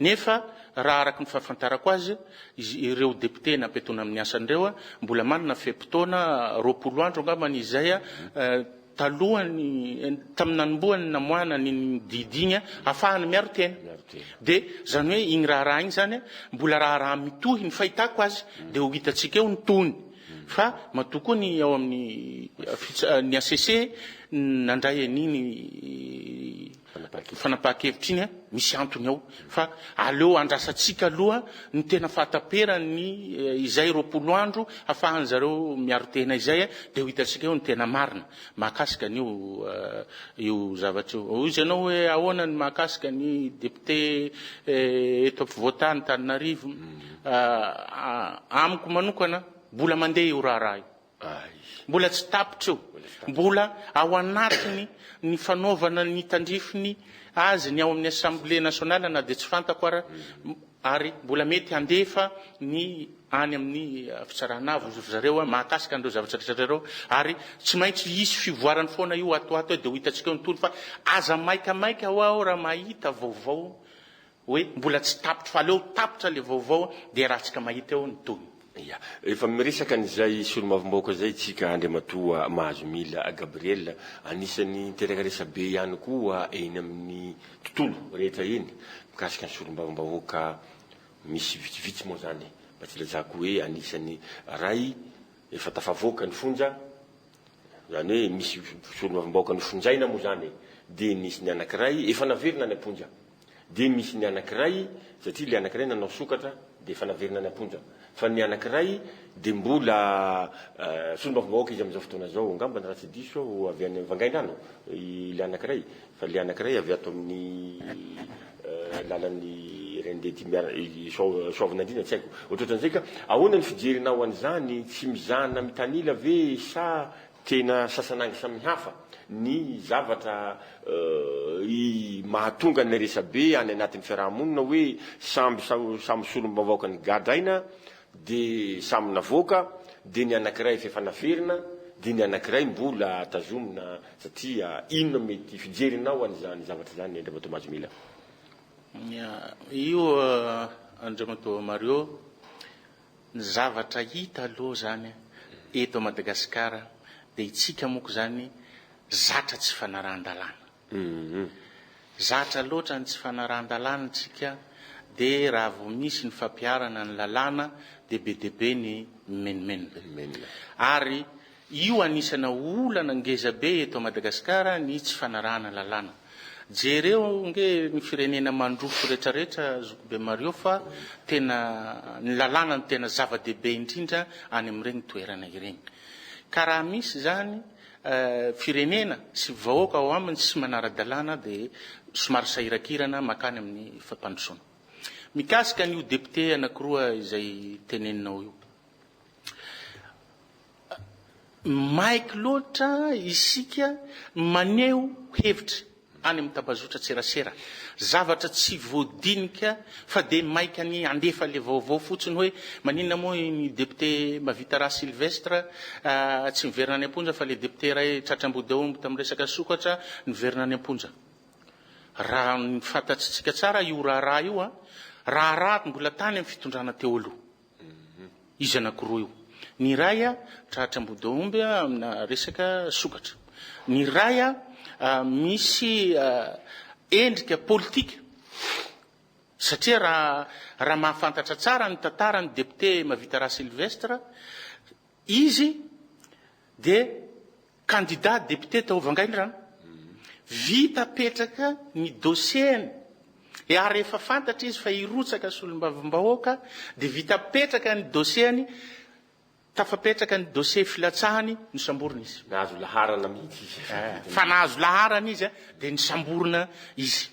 Nefa raha araka ny fahafantarako azy, ireo député nampiatoana amin'ny asany ireo mbola manana fe-potoana 20 andro angambany izay Talohan'ny, tamin'ny nanombohany namoahana an'iny didy iny ahafahany miaro tena. Dia izany hoe iny raharaha iny izany mbola raharaha mitohy ny fahitako azy, dia ho hitantsika eo ny tohiny. Fa matoa koa ny ao amin'ny ny HCC nandray an'iny fanapahan-kevitra iny, misy antony ao. Fa aleo andrasantsika aloha ny tena fahataperan'ny izay 20 andro afahan'zareo miaro tena izay dia ho hitantsika eo ny tena marina mahakasika an'io io zavatra io. Hoy izy ianao hoe ahoana ny mahakasika ny député eto ampovoantany Antananarivo. Amiko manokana mbola mandeha io raharaha io. Mbola tsy tapitra io. Mbola ao anatiny ny fanaovana ny tandrifiny azy ny ao amin'ny Assemblée nationale na dia tsy fantako ara ary mbola mety handefa ny any amin'ny fitsarana avo ry zareo mahakasika an'ireo zavatra rehetra ireo ary tsy maintsy hisy fivoarany foana io ato ho ato dia ho hitantsika eo ny tohiny fa aza maikamaika ho aho raha mahita vaovao Hoe mbola tsy tapitra fa aleo tapitra le vaovao dia ratsika mahita eo ny tohiny. Ya. Efa miresaka an'izay solombavambahoaka izay tsika Andriamatoa Mahazomila Gabriel. Anisan'ny niteraka resabe ihany koa eny amin'ny tontolo rehetra eny mikasika ny solombavambahoaka misy vitsivitsy moa izany mba tsy ilazako hoe anisan'ny ray efa tafavoaka ny fonja izany hoe misy solombavambahoaka nofonjaina moa izany e, dia nisy ny anankiray efa naverina any am-ponja. Dia misy ny anankiray, satria ilay anankiray nanao sokatra dia efa naverina any am-ponja. Fa ny anankiray dia mbola solombavambahoaka izy amin'izao fotoana izao, angambany raha tsy diso aho avy any Vangaindrano ilay anankiray, fa ilay anankiray avy ato amin'ny lalan'ny RND ity miara- Soavinandriana, tsy haiko. Ohatrohatran'izay ka ahoana ny fijerinao an'izany, tsy mizana mitanila ve sa Tena sasanangy samihafa ny zavatra mahatonga ny resabe any anatin'ny fiaraha-monina hoe samby samy solombavaoka nigadraina dia samy navoaka dia ny anankiray efa naverina dia ny anankiray mbola tazomina satria inona mety fijerinao an'izany zavatra izany Andriamatoa Mahajomila? Io Andriamatoa Mario Ny zavatra hita aloha zany eto Madagasikara dia itsika moko zany zatra tsy fanarahan-dalàna. Zatra loatra ny tsy fanarahan-dalàna tsika dia raha vao misy ny fampiharana ny lalàna dia be dia be ny mimenomenona. Ary Io anisana olana ngeza be eto Madagascar ny tsy fanarahana lalàna. Jereo nge ny firenena mandroso retraretra zokibe Mario fa tena ny lalàna no tena zava-dehibe indrindra any amin'ireny toerana ireny. Ka raha misy izany firenena sy vahoaka ao aminy tsy manara-dalàna dia somary sahirakirana makany amin'ny fampandrosoana. Mikasika an'io député anakiroa izay teneninao io. Maiky loatra isika maneho hevitra any amin'ny tambazotran-tserasera. Zavatra tsy voadinika fa dia maika ny handefa ilay vaovao fotsiny hoe maninona moa ny député Mahavitaraha Sylvestre tsy miverina any am-ponja fa ilay député iray tratra ambodiaomby tamin'ny resaka sokatra niverina any am-ponja. Raha ny fantatsika tsara io raharaha io, raharaha mbola tany amin'ny fitondrana teo aloha. Izy anakiroa io. Ny iray tratra ambodiaomby amina resaka sokatra. Ny iray misy endrika politika. Satria raha raha mahafantatra tsara ny tantara ny député Mavitaraha Sylvestre, izy dia candidat député tao Vangaindrano. Vita petraka ny dossier-ny ary efa fantatra izy fa hirotsaka solombavambahoaka dia vita petraka ny dossier-ny, tafapetraka ny dossier filatsahany, nosamborina izy. Nahazo laharana mihitsy izy. Fa nahazo laharana izy dia nosamborina izy.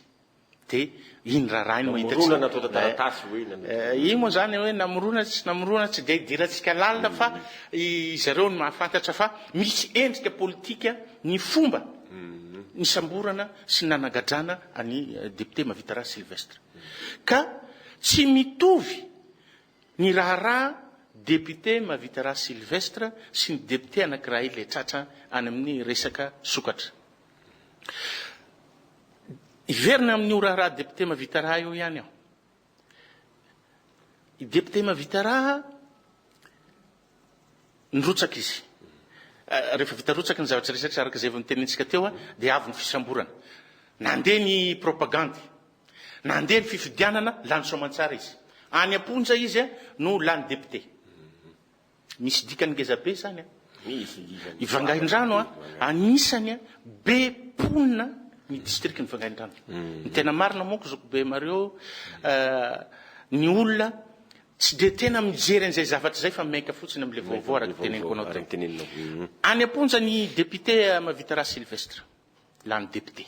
Dia iny raharaha iny moa hitantsika. Namorona natao taratasy hoe nanao. Iny moa izany hoe namorona tsy namorona tsy dia idirantsika lalina fa izareo no mahafantatra fa misy endrika politika ny fomba nisamborana sy nanagadrana an'i député Mahavitaraha Sylvestre. Ka tsy mitovy ny raharaha député Mahavitaraha Sylvestre sy ny député anankiray ilay tratra any amin'ny resaka sokatra. Hiverina amin'io raharaha député Mahavitaraha io ihany aho. I député Mahavitaraha, nirotsaka izy. Rehefa vita rotsaka ny zavatra rehetra araka izay efa notenenintsika teo dia avy ny fisamborana. Nandeha ny propagandy, nandeha ny fifidianana, lany soamantsara izy. Any am-ponja izy no lany député. Misy dikany ngeza be zany an. Misy dikany. I Vangaindrano an, anisany be mponina ny district ny Vangaindrano. Ny tena marina manko zokibe Mario, ny olona tsy dia tena mijery an'izay zavatra izay fa miainka fotsiny amin'ilay vaovao araka ny teneniko anao teo. Any am-ponja ny député Mahavitaraha Sylvestre, lany député.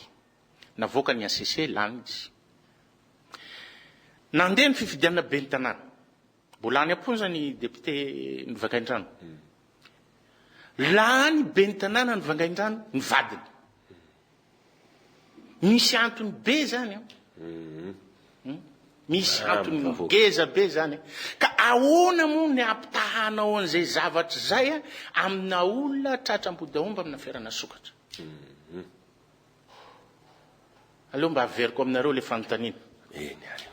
Navoaka ny HCC, lany izy. Nandeha ny fifidianana ben'ny tanàna. Mbola any am-ponja ny député ny Vangaindrano. Lany ben'ny tanàna ny Vangaindrano ny vadiny. Misy antony be zany an. Hmm? Misy antony ngeza be zany. Ka ahoana moa ny ampitahanao an'izay zavatra izay amina olona tratra am-podiaomba amina ferana sokatra? Aleo mba averiko aminareo le fanontaniana. Eny ary.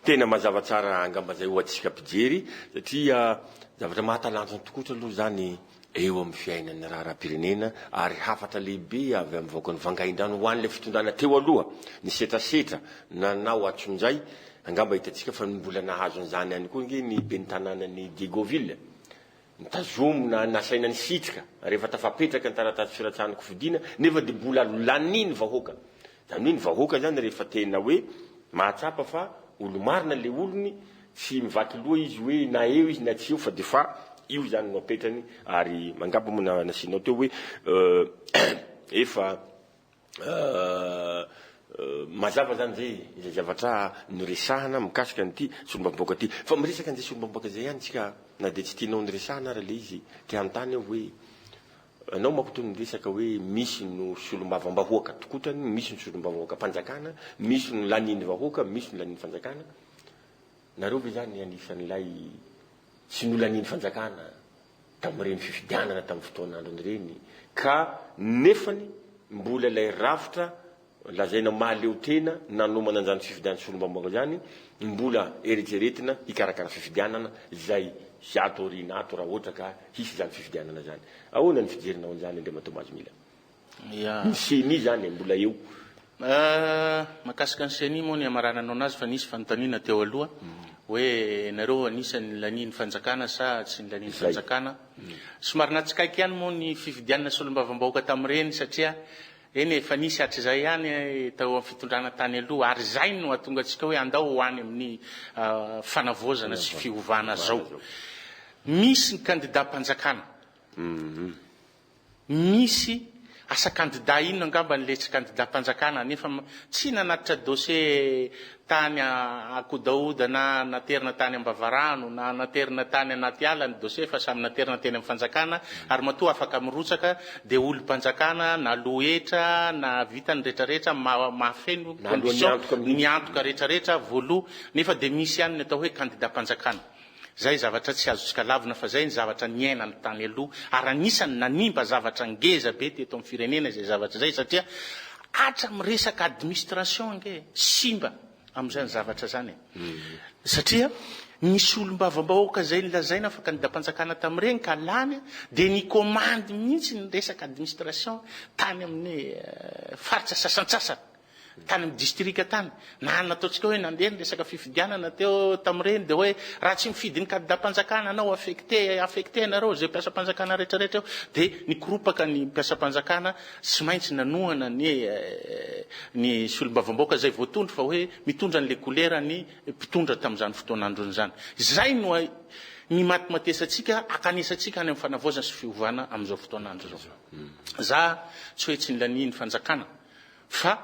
Tena mazava tsara angamba zay ho antsika mpijery satria zavatra mahatalanjona tokotra aloha zany eo amin'ny fiainan'ny raharaham-pirenena ary hafatra lehibe avy amin'ny vahoakan'i Vangaindrano ho an'ilay fitondrana teo aloha nisetrasetra nanao atsonjay angamba hitantsika fa mbola nahazo an'izany ihany koa ange ny ben'ny tanànan'i Diegoville Notazomina, nasaina nisitrika rehefa tafapetraka ny taratasy firatsahan kofidina nefa dia mbola lanian'ny vahoaka. Izany hoe ny vahoaka izany rehefa tena hoe mahatsapa fa olo-marina ilay olony, tsy mivaky loha izy hoe na eo izy na tsy eo fa dia fa io izany no apetrany ary angamba moa nasianao teo hoe efa Mazava zany zay izay zavatra noresahana mikasika an'ity solombavambahoaka ity. Fa miresaka an'izay solombavambahoaka izay ihany tsika na dia tsy tianao noresahana ary ilay izy. Te hanontany aho hoe anao manko toa niresaka hoe misy no solombavambahoaka tokotany, misy ny solombavambahoakam-panjakana, misy no lanian'ny vahoaka, misy no lanian'ny fanjakana. Nareo ve zany anisan'ilay tsy nolanian'ny fanjakana? tamin'ireny fifidianana tamin'ny fotoan'androny ireny ka nefany mbola ilay rafitra lazaina mahaleo tena nanomana an'izany fifidianana solombavambahoaka izany mbola eritreretina hikarakara fifidianana izay ato aoriana ato raha ohatra ka hisy izany fifidianana izany. Ahoana ny fijerinao an'izany Andriamatoa Mahazomila? Ya. Ny ceni zany e, mbola eo. Mahakasika ny ceni moa ny hamarananao anazy fa nisy fanontaniana teo aloha hoe nareo anisan'ny lanian'ny fanjakana sa tsy ny lanian'ny fanjakana. Somary nahatsikaiky ihany moa ny fifidianana solombavambahoaka tamin'ireny satria eny e, efa nisy hatrizay ihany tao amin'ny fitondrana tany aloha ary izay no hahatonga antsika hoe andao ho any amin'ny fanavaozana sy fiovana zao. Misy ny kandidam-panjakana. Misy asa kandida inona angamba ny letsy kandidam-panjakana nefa tsy nanatitra dossier tany Ankodahoda na naterina tany Ambavarano na naterina tany anaty ala ny dossier fa samy naterina teny amin'ny fanjakana ary matoa afaka mirotsaka dia olom-panjakana naloa hetra nahavita ny retraretra mahafeno condition ny antoka retraretra voaloa nefa dia misy ihany ny atao hoe kandidam-panjakana. Zay zavatra tsy azontsika lavina fa zay ny zavatra niainana tany aloha ary anisany nanimba zavatra ngeza be teto amin'ny firenena izay zavatra izay satria hatramin'ny resaka administration ange simba amin'izany zavatra zany e. Satria nisy olom-bavambahoaka izay nilazaina fa kandidam-panjakana tamin'ireny ka lany dia nikomandy mihitsy ny resaka administration tany amin'ny faritra sasantsasany. Tany amin'ny distrika tany. Na nataontsika hoe nandeha ny resaka fifidianana teo tamin'ireny dia hoe raha tsy mifidy ny kandidam-panjakana anao affecté, affecté nareo izay mpiasam-panjakana rehetra rehetra eo. Dia nikoropaka ny mpiasam-panjakana tsy maintsy nanohana ny ny solombavambahoaka izay voatondro fa hoe mitondra an'ilay kolera ny mpitondra tamin'izany fotoan'androny izany. Izay no nimatimatesantsika, akanesantsika any amin'ny fanavaozana sy fiovana amin'izao fotoan'andro izao. Za tsy hoe tsy nilanian'ny fanjakana fa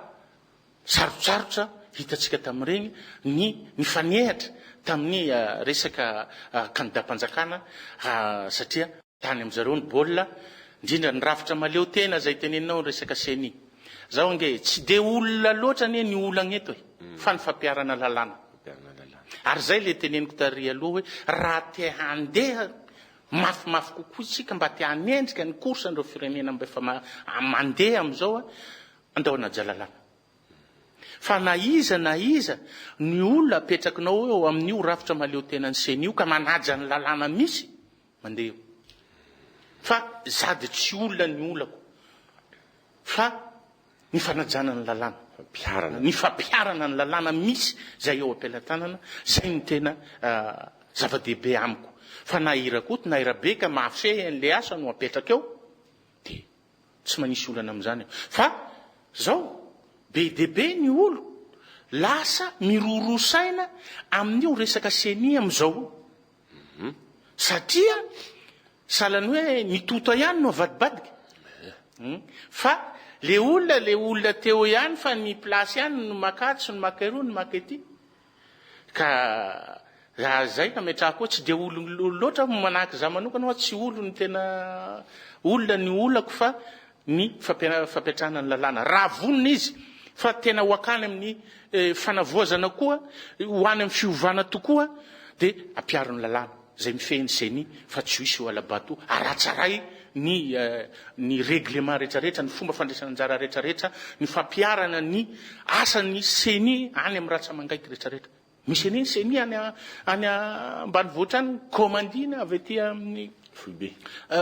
sarotsarotra hitantsika tamin'ireny ny nifanehatra tamin'ny resaka kandidam-panjakana satria tany amin-jareo ny baolina, indrindra ny rafitra mahaleo tena izay teneninao ny resaka ceni. Zaho ange tsy dia olona loatra anie ny olagna eto e, fa ny fampiharana lalàna. Ary izay ilay teneniko tary aloha hoe raha te handeha mafimafy kokoa isika mba te hanendrika ny course an'ireo firenena mba efa mandeha amin'izao, andao hanaja lalàna. Fa na iza na iza ny olona apetrakinao eo amin'io rafitra mahaleo tenan'ny ceni io ka manaja ny lalàna misy, mandeha eo. Fa za dia tsy olona ny olako fa ny fanajana ny lalàna, Fampiharana. ny fampiharana ny lalàna misy izay eo am-pelatanana, izay no tena zava-dehibe amiko. Fa na i Rakoto na i Rabe ka mahafehy an'ilay asa no apetraka eo dia tsy manisy olana amin'izany aho. Fa zao, be dia be ny olo lasa miroroa saina amin'io resaka ceni amin'izao io. Satria sahala ny hoe ny tota ihany no avadibadika. Fa le olona le olona teo ihany fa ny place ihany no maka atsy no maka eroa no maka ety. Ka raha zay nametrahako hoe tsy dia olon loatra aho manahaka za manokana hoa tsy olo ny tena olona ny olako fa ny fampiatrahana ny lalàna. Raha vonona izy fa tena ho akany amin'ny fanavoazana koa, ho any amin'ny fiovana tokoa dia ampiaro ny lalàna izay mifehy ny ceni fa tsy ho hisy io hala-bato arahatsaray ny ny règlement rehetrarehetra, ny fomba fandraisana anjara rehetrarehetra, ny fampiharana ny asan'ny ceni any amin'ny ratsa-mangaiky rehetrarehetra. Misy anie ny ceni any any ambanivohitra any kaomandina avy aty amin'ny foibe.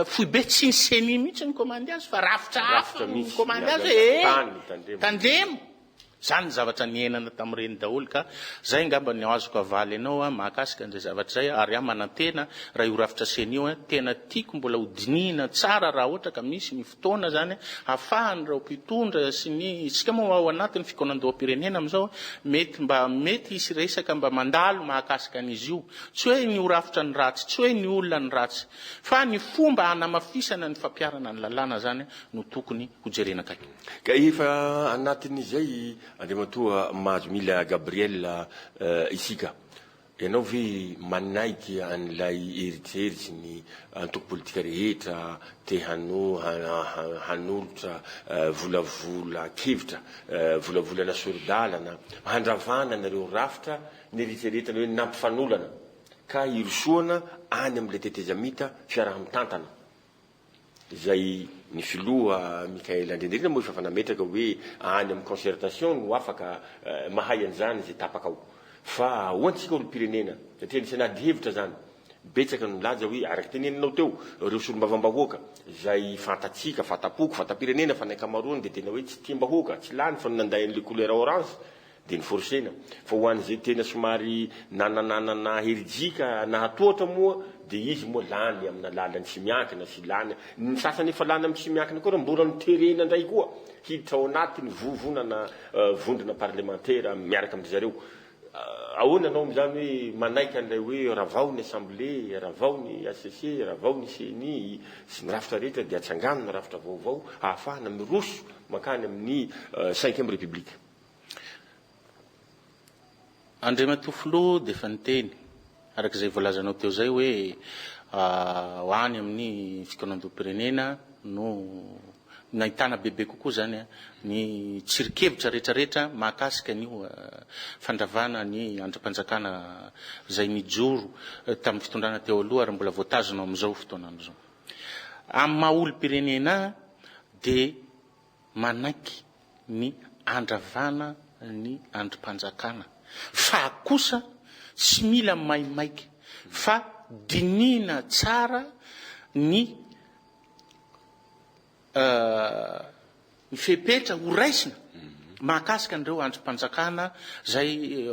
Foibe tsy ny ceni mihitsy no kaomandy azy fa rafitra hafa no kaomandy azy hoe eh tandremo. Zany ny zavatra niainana tamin'ireny daholo ka zay angamba no azoko avaly anao mahakasika an'izay zavatra izay ary aho manantena raha io rafitra ceni io tena tiako mbola ho dinihina tsara raha ohatra ka misy ny fotoana zany ahafahan'ireo mpitondra sy ny isika moa ao anatin'ny fikaonandoham-pirenena amin'izao mety mba mety hisy resaka mba mandalo mahakasika an'izy io tsy hoe ny ho rafitra ny ratsy tsy hoe ny olona ny ratsy fa ny fomba hanamafisana ny fampiharana ny lalàna zany no tokony hojerena akaiky. Ka efa anatin'izay Andriamatoa Mahazomila Gabriel isika. Ianao ve manaiky an'ilay eritreritry ny antoko politika rehetra te hanolotra volavolan-kevitra, volavolana sori-dalana handravana an'ireo rafitra neritreretana hoe nampifanolana ka hirosoana any amin'ilay tetezamita fiaraha-mitantana? Izay ny filoha Michaël Andrianirina moa efa nametraka hoe any amin'ny concertation no afaka mahay an'izany izay tapaka ao. Fa ho antsika olom-pirenena, satria anisan'ny ady hevitra izany, betsaka no nilaza hoe araka teneninao teo, ireo solombavambahoaka izay fantatsika, fanta-poko, fanta-pirenena fa ny ankamaroany dia tena hoe tsy tiam-bahoaka, tsy lany fa nanday an'ilay couleur orange, dia ni-forcer-na. Fa ho an'izay tena somary nanananana herijika nahatohatra moa dia izy moa lany amina lalan'ny tsy miankina sy lany, ny sasany efa lany amin'ny tsy miankina koa ary mbola noterena indray koa hiditra ao anatin'ny vovonana vondrona parlemantera miaraka amin-dry zareo. Ahoana ianao amin'izany hoe manaiky an'ilay hoe ravao ny assemblée, ravao ny HCC, ravao ny ceni sy ny rafitra rehetra dia atsangano ny rafitra vaovao ahafahana miroso mankany amin'ny cinquième république. Andriamatoa Filoha dia efa niteny, araka izay voalazanao teo izay hoe ho any amin'ny fikaonandoham-pirenena no nahitana bebe kokoa izany ny tsirinkevitra rehetrarehetra mahakasika an'io fandravana ny andrim-panjakana izay nijoro tamin'ny fitondrana teo aloha ary mbola voatazona amin'izao fotoana izao. Amin'ny maha olom-pirenena ahy dia manaiky ny andravana ny andrim-panjakana fa kosa tsy mila maimaika fa dinihina tsara ny ny fepetra ho raisina. mahakasika an'ireo andrim-panjakana izay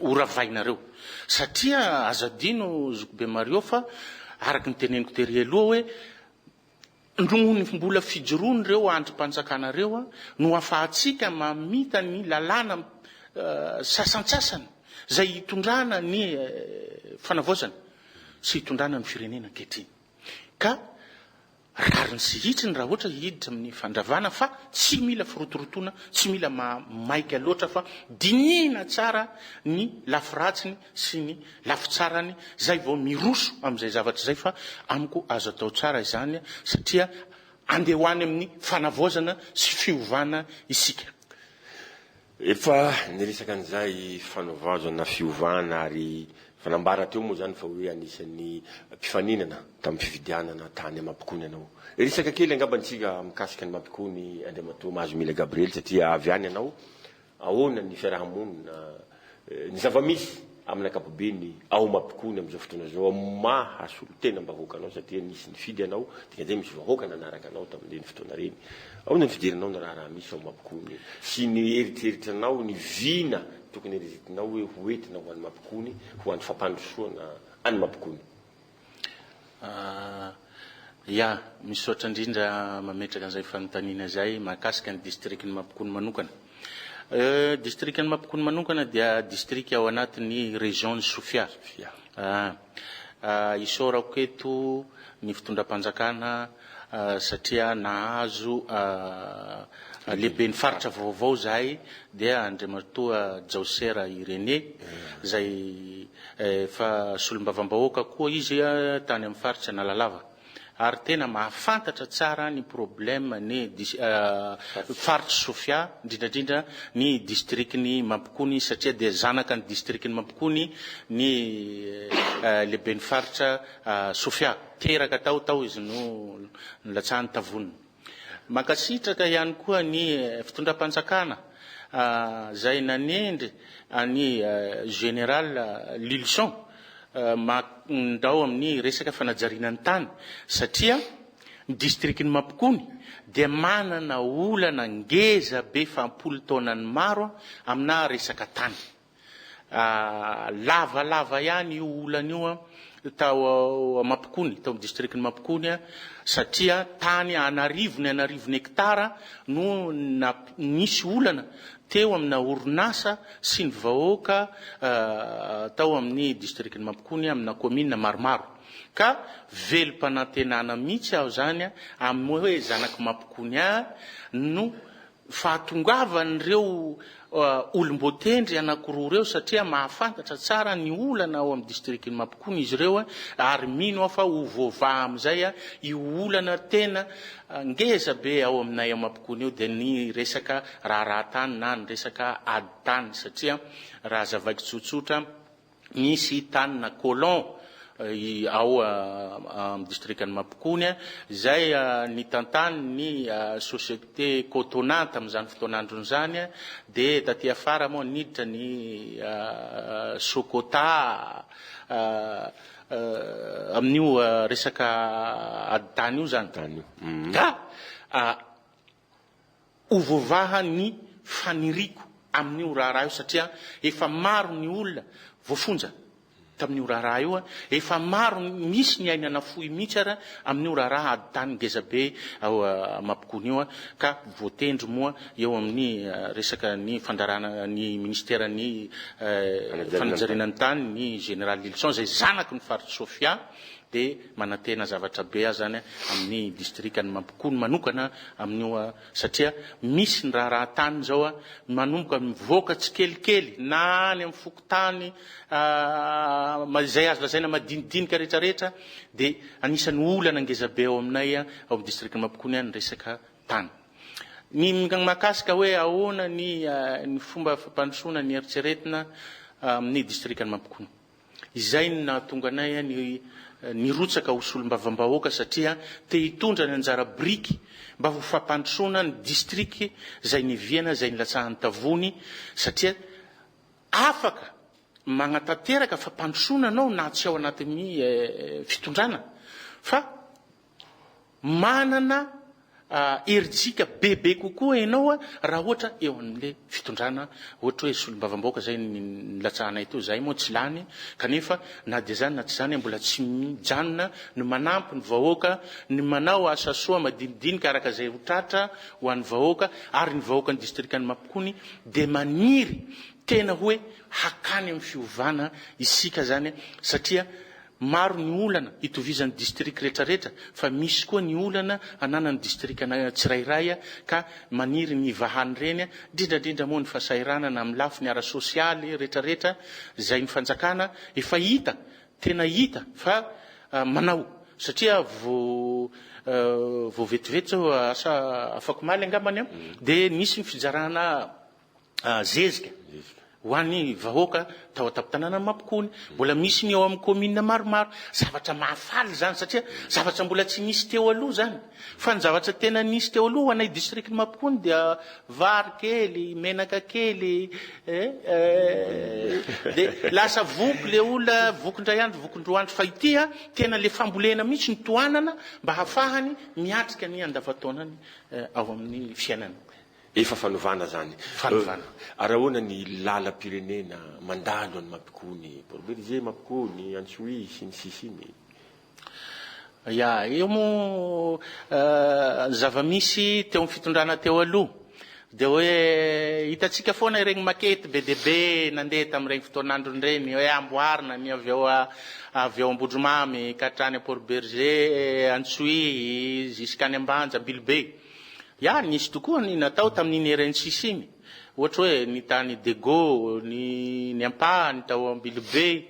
horavainareo. Satria aza adino Zokibe Mario fa araka ny teneniko tery aloha hoe noho ny mbola fijoroan'ireo andrim-panjakana ireo no afahantsika mamita ny lalàna sasantsasany izay hitondrana ny fanavaozana sy hitondrana ny firenena ankehitriny. Ka Rariny sy hitsiny raha ohatra hiditra amin'ny fandravana fa tsy mila firotorotoana, tsy mila maika loatra fa dinihina tsara ny lafy ratsiny sy ny lafy tsarany zay vao miroso amin'izay zavatra izay fa amiko azo atao tsara izany satria andeha ho any amin'ny fanavaozana sy fiovana isika. Efa niresaka an'izay fanovaozana fiovana ary efa nambara teo moa izany fa hoe anisan'ny mpifaninana tamin'ny fifidianana tany Mampikony ianao. Hiresaka kely angamba antsika mikasika an'i Mampikony Andriamatoa Mahazomila Gabriel satria avy any ianao. Ahoana ny fiaraha-monina, ny zava-misy amin'ny ankapobeny ao Mampikony amin'izao fotoana izao amin'ny maha solontenam-bahoaka anao satria nisy nifidy anao, dikan'izay misy vahoaka nanaraka anao tamin'ireny fotoana ireny. Ahoana ny fijerinao ny raharaha misy ao Mampikony sy ny eritreritranao, ny vina tokony eritreretinao hoe ho entina ho an'i Mampikony, ho an'ny fampandrosoana an'i Mampikony? Ya, misaotra indrindra mametraka an'izay fanontaniana izay mahakasika ny distrikan'i Mampikony manokana. Distrikan'i Mampikony manokana dia distrika ao anatin'ny région-n'i Sofia. Isaorako eto ny fitondram-panjakana satria nahazo lehiben'ny faritra vaovao izahay dia Andriamatoa Djaosera Irénée izay efa solombavambahoaka koa izy tany amin'ny faritra Analalava ary tena mahafantatra tsara ny problème ny faritr'i Sofia indrindra indrindra ny district-n'i Mampikony satria dia zanaka ny district-n'i Mampikony ny lehiben'ny faritra Sofia. Teraka tao tao izy no nilatsahan'ny tavoniny. Mankasitraka ihany koa ny fitondram-panjakana izay nanendry an'i Général Lilson mandao amin'ny resaka fanajariana ny tany satria ny distrikin'i Mampikony dia manana olana ngeza be efa am-polo taonany maro amina resaka tany. Lavalava ihany io olana io tao Mampikony, tao amin'ny distrikan'i Mampikony satria tany an'arivony an'arivony hektara no nisy olana teo amina orinasa sy ny vahoaka tao amin'ny distrikan'i Mampikony amina kaominina maromaro. Ka velom-panantenana mihitsy aho izany amin'ny hoe zanak'i Mampikony ahy no Fahatongavan'ireo olom-boatendry anankiroa ireo satria mahafantatra tsara ny olana ao amin'ny distrikan'i Mampikony izy ireo ary mino aho fa ho voavaha amin'izay io olana tena ngeza be ao aminay ao Mampikony io dia ny resaka raharaha tany na ny resaka ady tany satria raha hazavaiko tsotsotra Misy tanina colon ao amin'ny distrikan'i Mampikony izay nitantanin'ny société Cotona tamin'izany fotoan'androny izany dia taty afara moa niditra ny Socota amin'io resaka ady tany io izany. Ka Ho voavaha ny faniriako amin'io raharaha io satria efa maro ny olona voafonja tamin'io raharaha io, efa maro misy ny aina nafoy mihitsy ara amin'io raharaha ady tany ngezabe ao Mampikony io ka voatendry moa eo amin'ny resaka ny fandraharahana ny ministeran'ny fanajariana ny tany ny Général Lilison izay zanaky ny faritr'i Sofia Dia manantena zavatra be aho zany amin'ny distrikan'i Mampikony manokana amin'io satria misy ny raharaha tany zao manomboka mivoaka tsikelikely na any amin'ny fokontany izay azo lazaina madinidinika rehetra rehetra dia anisan'ny olana ngeza be ao aminay ao amin'ny distrikan'i Mampikony ny resaka tany. Ny mahakasika hoe ahoana ny ny fomba fampandrosoana ny eritreretina amin'ny distrikan'i Mampikony. Izay no nahatonga anay nirotsaka ho solombavambahoaka satria te hitondra ny anjara biriky mba ho fampandrosoana ny district izay niviana izay nilatsahan'ny tavony satria afaka magnatanteraka fampandrosoana anao na tsy ao anatin'ny fitondrana fa manana. Herijika bebe kokoa ianao raha ohatra eo amin'le fitondrana, ohatra hoe solombavambahoaka zay nilatsahanay teo, zahay moa tsy lany kanefa na dia zany na tsy zany mbola tsy mijanona ny manampy ny vahoaka, ny manao asa soa madinidinika araka izay ho tratra ho an'ny vahoaka ary ny vahoakan'ny distrikan'i Mampikony dia maniry tena hoe hakany amin'ny fiovana isika zany satria Maro ny olana itovizan'ny district retraretra fa misy koa ny olana ananan'ny district tsirairay ka maniry ny hivahan'ireny, indrindra indrindra moa ny fahasahiranana amin'ny lafiny ara-sosialy retraretra izay ny fanjakana efa hita, tena hita fa manao satria vao vao vetivety zao asa afakomaly angambany dia nisy ny fijarana zezika ho an'ny vahoaka tao an-tampon-tanànan'i Mampikony. Mbola misy ny ao amin'ny kaominina maromaro. Zavatra mahafaly izany satria zavatra mbola tsy nisy teo aloha izany. Fa ny zavatra tena nisy teo aloha ho anay distrikan'i Mampikony dia vary kely, menaka kely, eh, dia lasa voky ilay olona, voky indray andro, voky indroa andro. Fa ity tena ilay fambolena mihitsy no tohanana mba hahafahany miatrika ny andavantaonany ao amin'ny fiainana. Efa fanovana zany. Fanovana. Ary ahoana ny lalam-pirenena mandalo any Mampikony, Port Bergé, Mampikony, Antsohihy sy ny sisa iny? Ya, eo moa ny zava-misy teo amin'ny fitondrana teo aloha dia hoe hitantsika foana ireny maquette be dia be nandeha tamin'ireny fotoan'androny ireny hoe amboarina ny avy ao avy ao Ambodromamy ka hatrany Port Bergé, Antsohihy, jusqu'any Ambanja, Ambilobe. Ya, nisy tokoa ny natao tamin'iny RNCC iny. Ohatra hoe ny tany Dego, ny ny ampahany tao Ambilobe.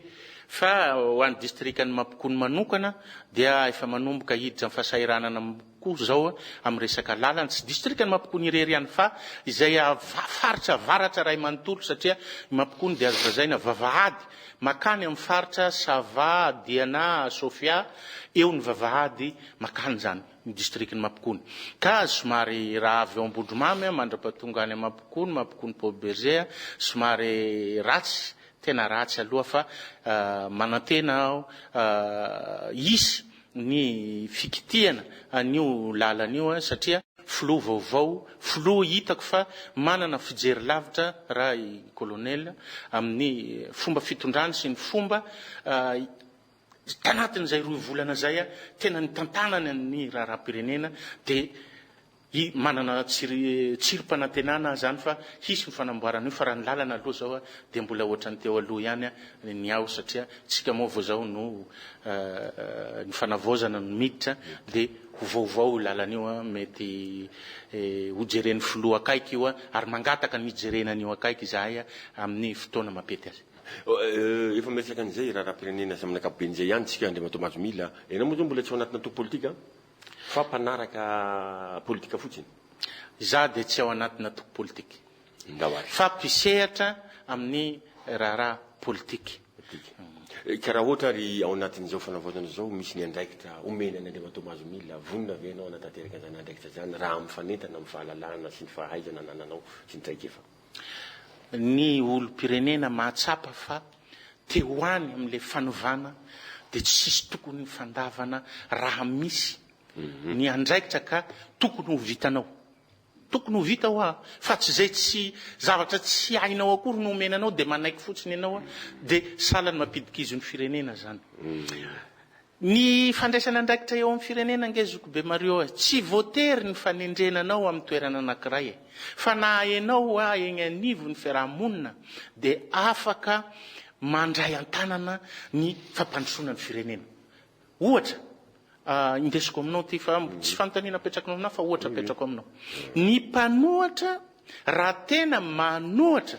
Fa ho an'ny distrikan'i Mampikony manokana dia efa manomboka hiditra amin'ny fahasahiranana koa izao amin'ny resaka lalana. Tsy distrikan'i Mampikony irery ihany fa izay faritra avaratra iray manontolo satria i Mampikony dia azo lazaina vavahady makany amin'ny faritra Sava, Diana, Sofia, eo ny vavahady makany izany. ny distrikan'i Mampikony. Ka somary raha avy ao Ambondromamy mandra-pahatonga any Mampikony, Mampikony Port Bergé, somary ratsy, tena ratsy aloha fa manantena aho hisy ny fikitihana an'io lalana io satria filoha vaovao, filoha hitako fa manana fijery lavitra raha i Colonel amin'ny fomba fitondrany sy ny fomba Tanatin'izay roy volana izay, tena nitantanany ny raharaham-pirenena dia i manana tsirim-panantenana aho izany fa hisy ny fanamboarana io fa raha ny lalana aloha izao dia mbola ohatran'ny teo aloha ihany ny ao satria tsika moa vao izao no ny fanavaozana no miditra dia ho vaovao io lalana io, mety ho jeren'ny filoha akaiky io ary mangataka ny hijerena an'io akaiky izahay amin'ny fotoana mampety azy. Efa miresaka an'izay raharaham-pirenena sy amin'ny ankapobeny izay ihany isika Andriamatoa Mazomila. Ianao moa izao mbola tsy ao anatina antoko politika fa mpanaraka politika fotsiny? Izaho dia tsy ao anatina antoko politika Ndao ary. fa mpisehatra amin'ny raharaha politika. Politika. Ka raha ohatra ary ao anatin'izao fanavaozana izao misy ny andraikitra omena an'Andriamatoa Mazomila, vonona ve ianao hanatanteraka an'izany andraikitra izany raha mifanentana amin'ny fahalalana sy ny fahaizana anananao sy ny traikefa? Ny olom-pirenena mahatsapa fa te ho any amin'ilay fanovana dia tsisy tokony fandavana raha misy ny andraikitra ka tokony ho vitanao. Tokony ho vita hoa fa tsy izay tsy zavatra tsy hainao akory no omena anao dia manaiky fotsiny ianao dia sahala ny mampidi-kizo ny firenena izany. Ny fandraisana andraikitra eo amin'ny firenena ange Zokibe Mario e, tsy voatery ny fanendrena anao amin'ny toerana anankiray e, fa na enao hoa egny anivon'ny fiaraha-monina dia afaka mandray an-tanana ny fampandrosoana ny firenena. Ohatra, indesiko aminao ity fa tsy fanontaniana apetrakinao aminah fa ohatra apetrako aminao. Ny mpanohatra raha tena manohatra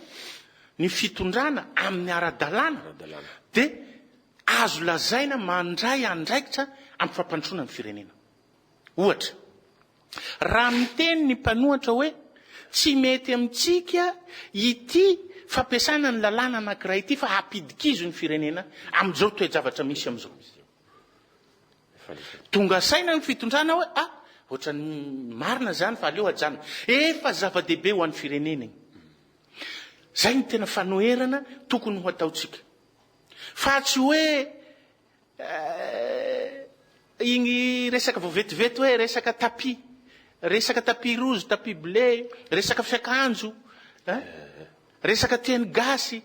ny fitondrana amin'ny ara-dalàna dia Azo lazaina mandray andraikitra amin'ny fampandrosoana ny firenena. Ohatra, raha miteny ny mpanohatra hoe tsy mety amintsika ity fampiasana ny lalàna anankiray ity fa hampidi-kizo ny firenena amin'izao toe-javatra misy amin'izao. Tonga saina ny fitondrana hoe ah, ohatran'ny marina izany fa aleo ajanona. Efa zava-dehibe ho an'ny firenena iny. Izay no tena fanoherana tokony ho ataontsika. Fa tsy hoe igny resaka vao vetivety hoe resaka tapis. Resaka tapis rouge, tapis bleu, resaka fiakanjo, eh? Resaka teny gasy.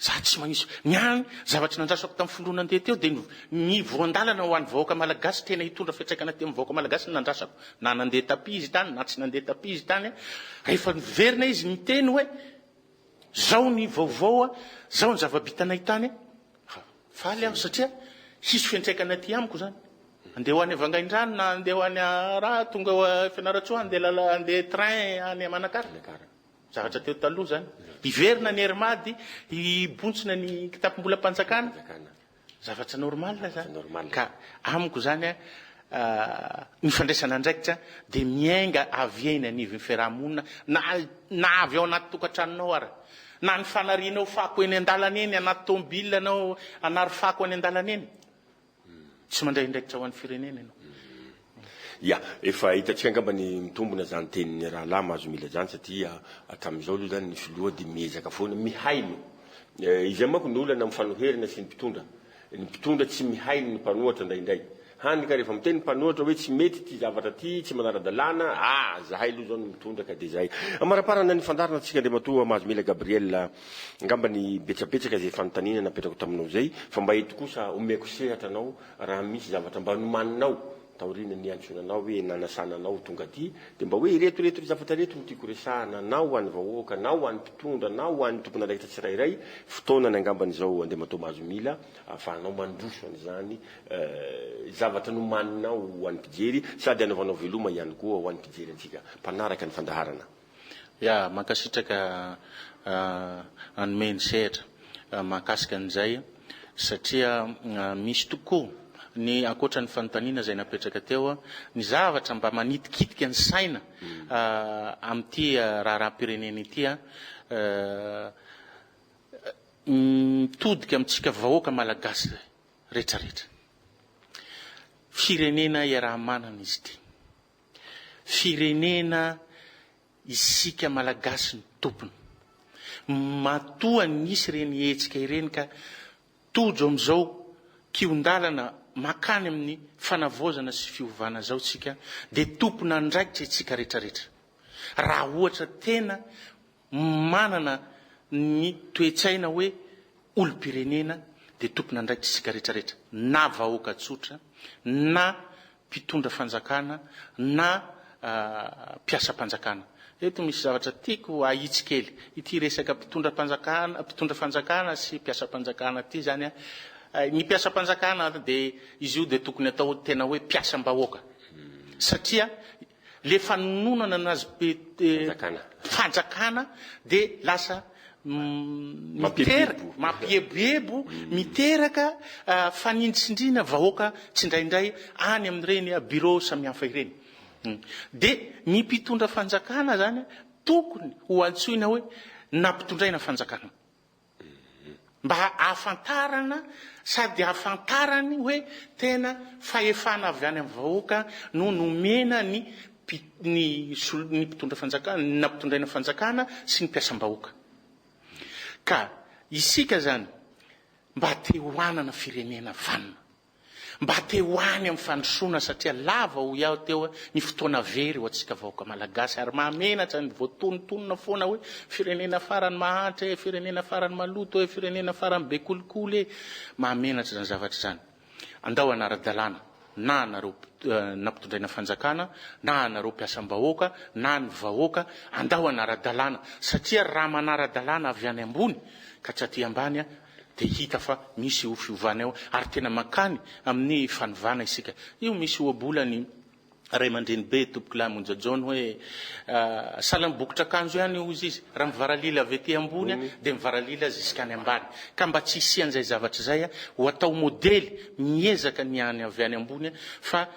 Za tsy manisy. Ny ahy, zavatra nandrasako tamin'ny filoha nandeha teo dia ny voan-dalana ho an'ny vahoaka malagasy tena hitondra fiantraikana aty amin'ny vahoaka malagasy no nandrasako. Na nandeha tapis izy tany na tsy nandeha tapis izy tany, rehefa niverina izy niteny hoe zao ny vaovao, zao ny zava-bitanay tany, faly aho satria hisy fiantraikany aty amiko zany. Andeha ho any Vangaindrano na andeha ho any raha tonga ao Fianarantsoa andeha lala andeha train any Manakara. Zavatra teo taloha zany. Hiverina ny Air Mad, hibontsina ny kitapom-bolam-panjakana. Zavatra normal zany. Ka amiko zany ny fandraisana andraikitra dia miainga avy eny anivon'ny fiaraha-monina na na avy ao anaty tokantranonao ara. Na ny fanarianao fako eny an-dalana eny, anaty tomobile anao hanary fako any an-dalana eny. Tsy mandray andraikitra ho an'ny firenena ianao. Ya, efa hitantsika angamba ny mitombona izany tenin'ny rahalahy Mahazomila izany satria hatramin'izao aloha izany ny filoha dia miezaka foana mihaino. Izay manko ny olana amin'ny fanoherana sy ny mpitondra. Ny mpitondra tsy mihaino ny mpanohatra indraindray. Hany ka rehefa miteny ny mpanohatra hoe tsy mety ity zavatra ity, tsy manara-dalàna, ah, zahay aloha izao no mitondra ka dia izay. Amaraparana ny fandaharana antsika Andriamatoa Mahazomila Gabriel. Angamba ny betsabetsaka izay fanontaniana napetrako taminao izay, fa mba eto kosa omeko sehatra anao raha misy zavatra mba nomaninao taoriana niantsoana anao hoe nanasana anao ho tonga aty dia mba hoe ireto ireto zavatra ireto no tiako resahana na ho an'ny vahoaka na ho an'ny mpitondra na ho an'ny tompon'andraikitra tsirairay, fotoanany angambany izao Andriamatoa Mahazomila ahafahanao mandroso an'izany zavatra nomaninao ho an'ny mpijery sady anaovanao veloma ihany koa ho an'ny mpijery antsika mpanaraka ny fandaharana. Ya, mankasitraka hanome ny sehatra mahakasika an'izay satria misy tokoa ny ankoatra ny fanontaniana izay napetraka teo, ny zavatra mba manitikitika ny saina amin'ity raharaham-pirenena ity mitodika amintsika vahoaka malagasy rehetrarehetra. Firenena iaraha-manana izy ity. Firenena isika Malagasy no tompony. Matoa nisy ireny hetsika ireny ka tojo amin'izao kihon-dalana makany amin'ny fanavaozana sy fiovana izao isika dia tompon'andraikitra isika rehetrarehetra. Raha ohatra tena manana ny toe-tsaina hoe olom-pirenena dia tompon'andraikitra isika rehetrarehetra na vahoaka tsotra na mpitondra fanjakana na mpiasam-panjakana. Eto misy zavatra tiako ahitsy kely. Ity resaka mpitondra-panjakana, mpitondra fanjakana sy mpiasam-panjakana ity izany an, ny mpiasam-panjakana dia izy io dia tokony atao tena hoe mpiasam-bahoaka satria le fanononana anazy Fanjakana. fanjakana dia lasa miteraka, mampieboebo, miteraka fanindritsindriana vahoaka tsindraindray any amin'ireny bureau samihafa ireny. Dia ny mpitondra fanjakana zany tokony ho antsoina hoe nampitondraina fanjakana. Mba hahafantarana sady hahafantarany hoe tena fahefana avy any amin'ny vahoaka no nomena ny ny ny mpitondra fanjakana, ny nampitondraina fanjakana sy ny mpiasam-bahoaka. Ka isika izany mba te ho hanana firenena vanona. Mba te ho any amin'ny fandrosoana satria lava hoy aho teo ny fotoana very ho antsika vahoaka malagasy ary mahamenatra ny voatonontonona foana hoe firenena farany mahantra e, firenena farany maloto e, firenena farany be kolikoly e. Mahamenatra izany zavatra izany. Andao hanara-dalàna na anareo nampitondraina fanjakana na anareo mpiasam-bahoaka na ny vahoaka, andao hanara-dalàna satria raha manara-dalàna avy any ambony ka tsy aty ambany dia hita fa misy io fiovana io ary tena mankany amin'ny fanovana isika. Io misy ohabolany ray aman-dreny be tompokolahy Monja John hoe sahala amin'ny bokotr'akanjo ihany hozy izy, raha mivaralila avy aty ambony dia mivaralila zisk'any ambany. Ka mba tsy hisian'izay zavatra izay ho atao modely miezaka ny any avy any ambony fa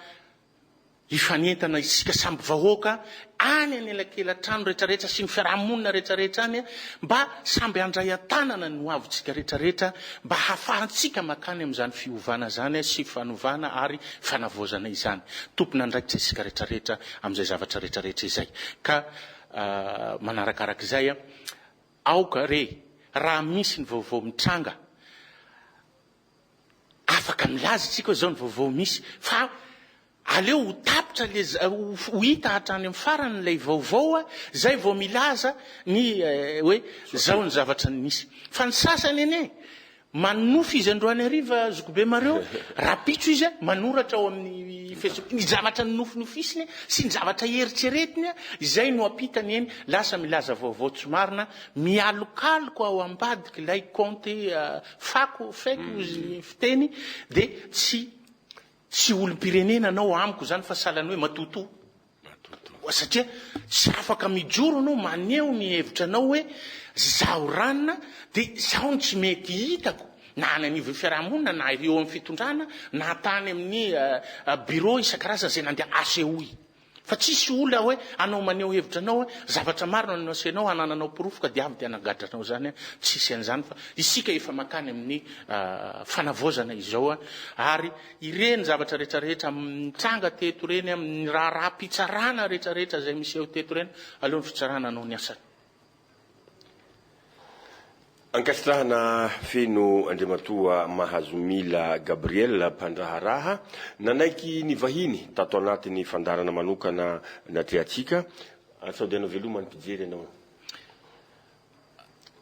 Hifanentana isika samby vahoaka any anelakelan-trano rehetrarehetra sy ny fiaraha-monina rehetrarehetra any mba samby handray an-tanana ny hoavintsika rehetrarehetra mba hahafahantsika makany amin'izany fiovana izany sy fanovana ary fanavaozana izany. Tompon'andraikitra isika rehetrarehetra amin'izay zavatra rehetrarehetra izay. Ka manarakaraka izay, aoka re raha misy ny vaovao mitranga, Afaka milaza isika hoe izao ny vaovao misy fa Aleo ho tapitra le ho hita hatrany amin'ny farany ilay vaovao zay vao milaza ny hoe zao ny zavatra nisy. Fa ny sasany anie manonofy izy androany hariva zokibe Mario, rahampitso izy manoratra ao amin'ny facebook ny zavatra nonofinofisiny sy ny zavatra eritreretiny izay no ampitany eny, lasa milaza vaovao tsy marina, mialokaloka ao ambadik'ilay kaonty fako, fake hozy ny fiteny, dia tsy Tsy olom-pirenena anao amiko izany fa sahalan'ny hoe matotoa. Matotoa. Satria tsy afaka mijoro anao maneho ny hevitra anao hoe zaho ranona dia izao no tsy mety hitako na any anivon'ny fiarahamonina na eo amin'ny fitondrana na tany amin'ny bureau isan-karazany izay nandeha asehoy. Fa tsisy olona hoe anao maneho hevitra anao hoe zavatra marina no asehinao hanananao porofo ka dia avy dia hanagadra anao zany an, tsisy an'izany fa isika efa makany amin'ny fanavaozana izao an, ary ireny zavatra rehetra rehetra nitranga teto ireny amin'ny raharaham-pitsarana rehetra rehetra izay miseho teto ireny aleo ny fitsarana hanao ny asany. Ankasitrahana feno Andriamatoa Mahazomila Gabriel, mpandraharaha, nanaiky ny vahiny tato anatin'ny fandaharana manokana natrehantsika. Sao dia hanao veloma ny mpijery ianao?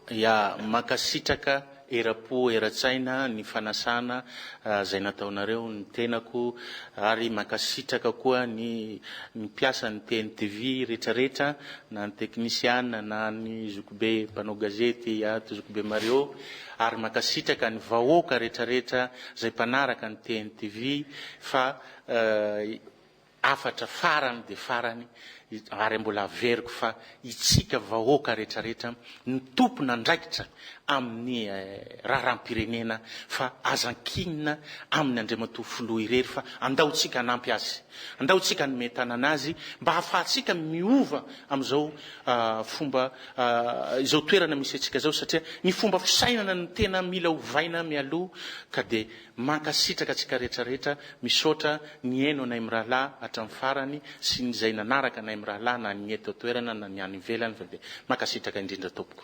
Ya, mankasitraka era-po era-tsaina ny fanasana izay nataonareo ny tenako ary mankasitraka koa ny ny mpiasan'ny TNTV retraretra na ny teknisiana na ny zokibe mpanao gazety ato zokibe Mario ary mankasitraka ny vahoaka retraretra izay mpanaraka ny TNTV fa Hafatra farany dia farany ary mbola averiko fa itsika vahoaka retraretra no tompon'andraikitra amin'ny raharaham-pirenena fa aza ankinina aminy Andriamatoa Filoha irery fa andao tsika hanampy azy, andao tsika hanome tanana azy mba hahafahantsika miova amin'izao fomba izao toerana misy antsika izao satria ny fomba fisainana no tena mila ovaina mialoha ka dia Mankasitraka antsika rehetra rehetra, misaotra nihaino anay mirahalahy hatramin'ny farany sy ny izay nanaraka anay mirahalahy na ny eto an-toerana na ny any ivelany fa dia mankasitraka indrindra tompoko.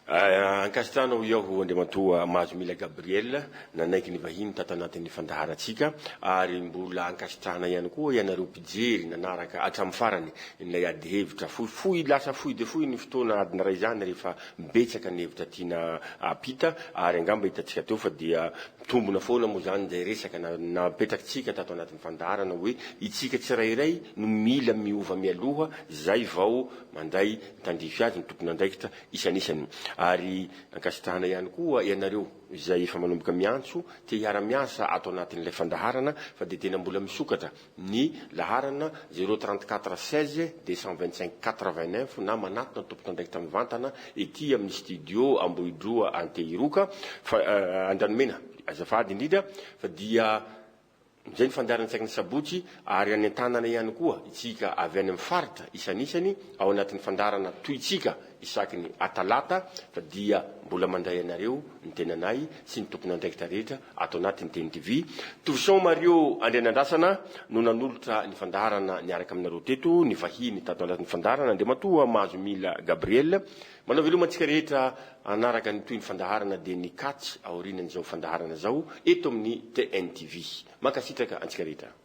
Ankasitrahana hoy aho Andriamatoa Mahazomila Gabriel nanaiky ny vahiny tato anatin'ny fandaharantsika ary mbola ankasitrahana ihany koa ianareo mpijery nanaraka hatramin'ny farany ilay adihevitra fohifohy lasa fohy dia fohy ny fotoana adiny iray izany rehefa Betsaka ny hevitra tiana ampita ary angamba hitantsika teo fa dia mitombona foana moa izany izay resaka napetrakitsika tato anatin'ny fandaharana hoe itsika tsirairay no mila miova mialoha izay vao mandray ny tandrify azy ny tompon'andraikitra isanisany ary ankasitrahana ihany koa ianareo izay efa manomboka miantso te hiara-miasa ato anatin'ilay fandaharana fa dia tena mbola misokatra ny laharana zéro 34 16 225 89 na manatona ny tompon'andraikitra mivantana ety amin'ny studio Ambohidroa Antehiroka fa Andranomena azafady indrindra fa dia izay ny fandaharana isaky ny sabotsy ary any an-tanana ihany koa isika avy any amin'ny faritra isanisany ao anatin'ny fandaharana tohitsika isaky ny atalata fa dia mbola mandray anareo ny tenanay sy ny tompon'andraikitra rehetra ato anatin'ny TNTV. Tovoson Mario Andrianandrasana no nanolotra ny fandaharana niaraka aminareo teto, ny vahiny tato anatin'ny fandaharana Andriamatoa Mahazomila Gabriel. Manao veloma antsika rehetra hanaraka ny tohin'ny fandaharana dia ny catch aorianan'izao fandaharana izao eto amin'ny TNTV. Mankasitraka antsika rehetra.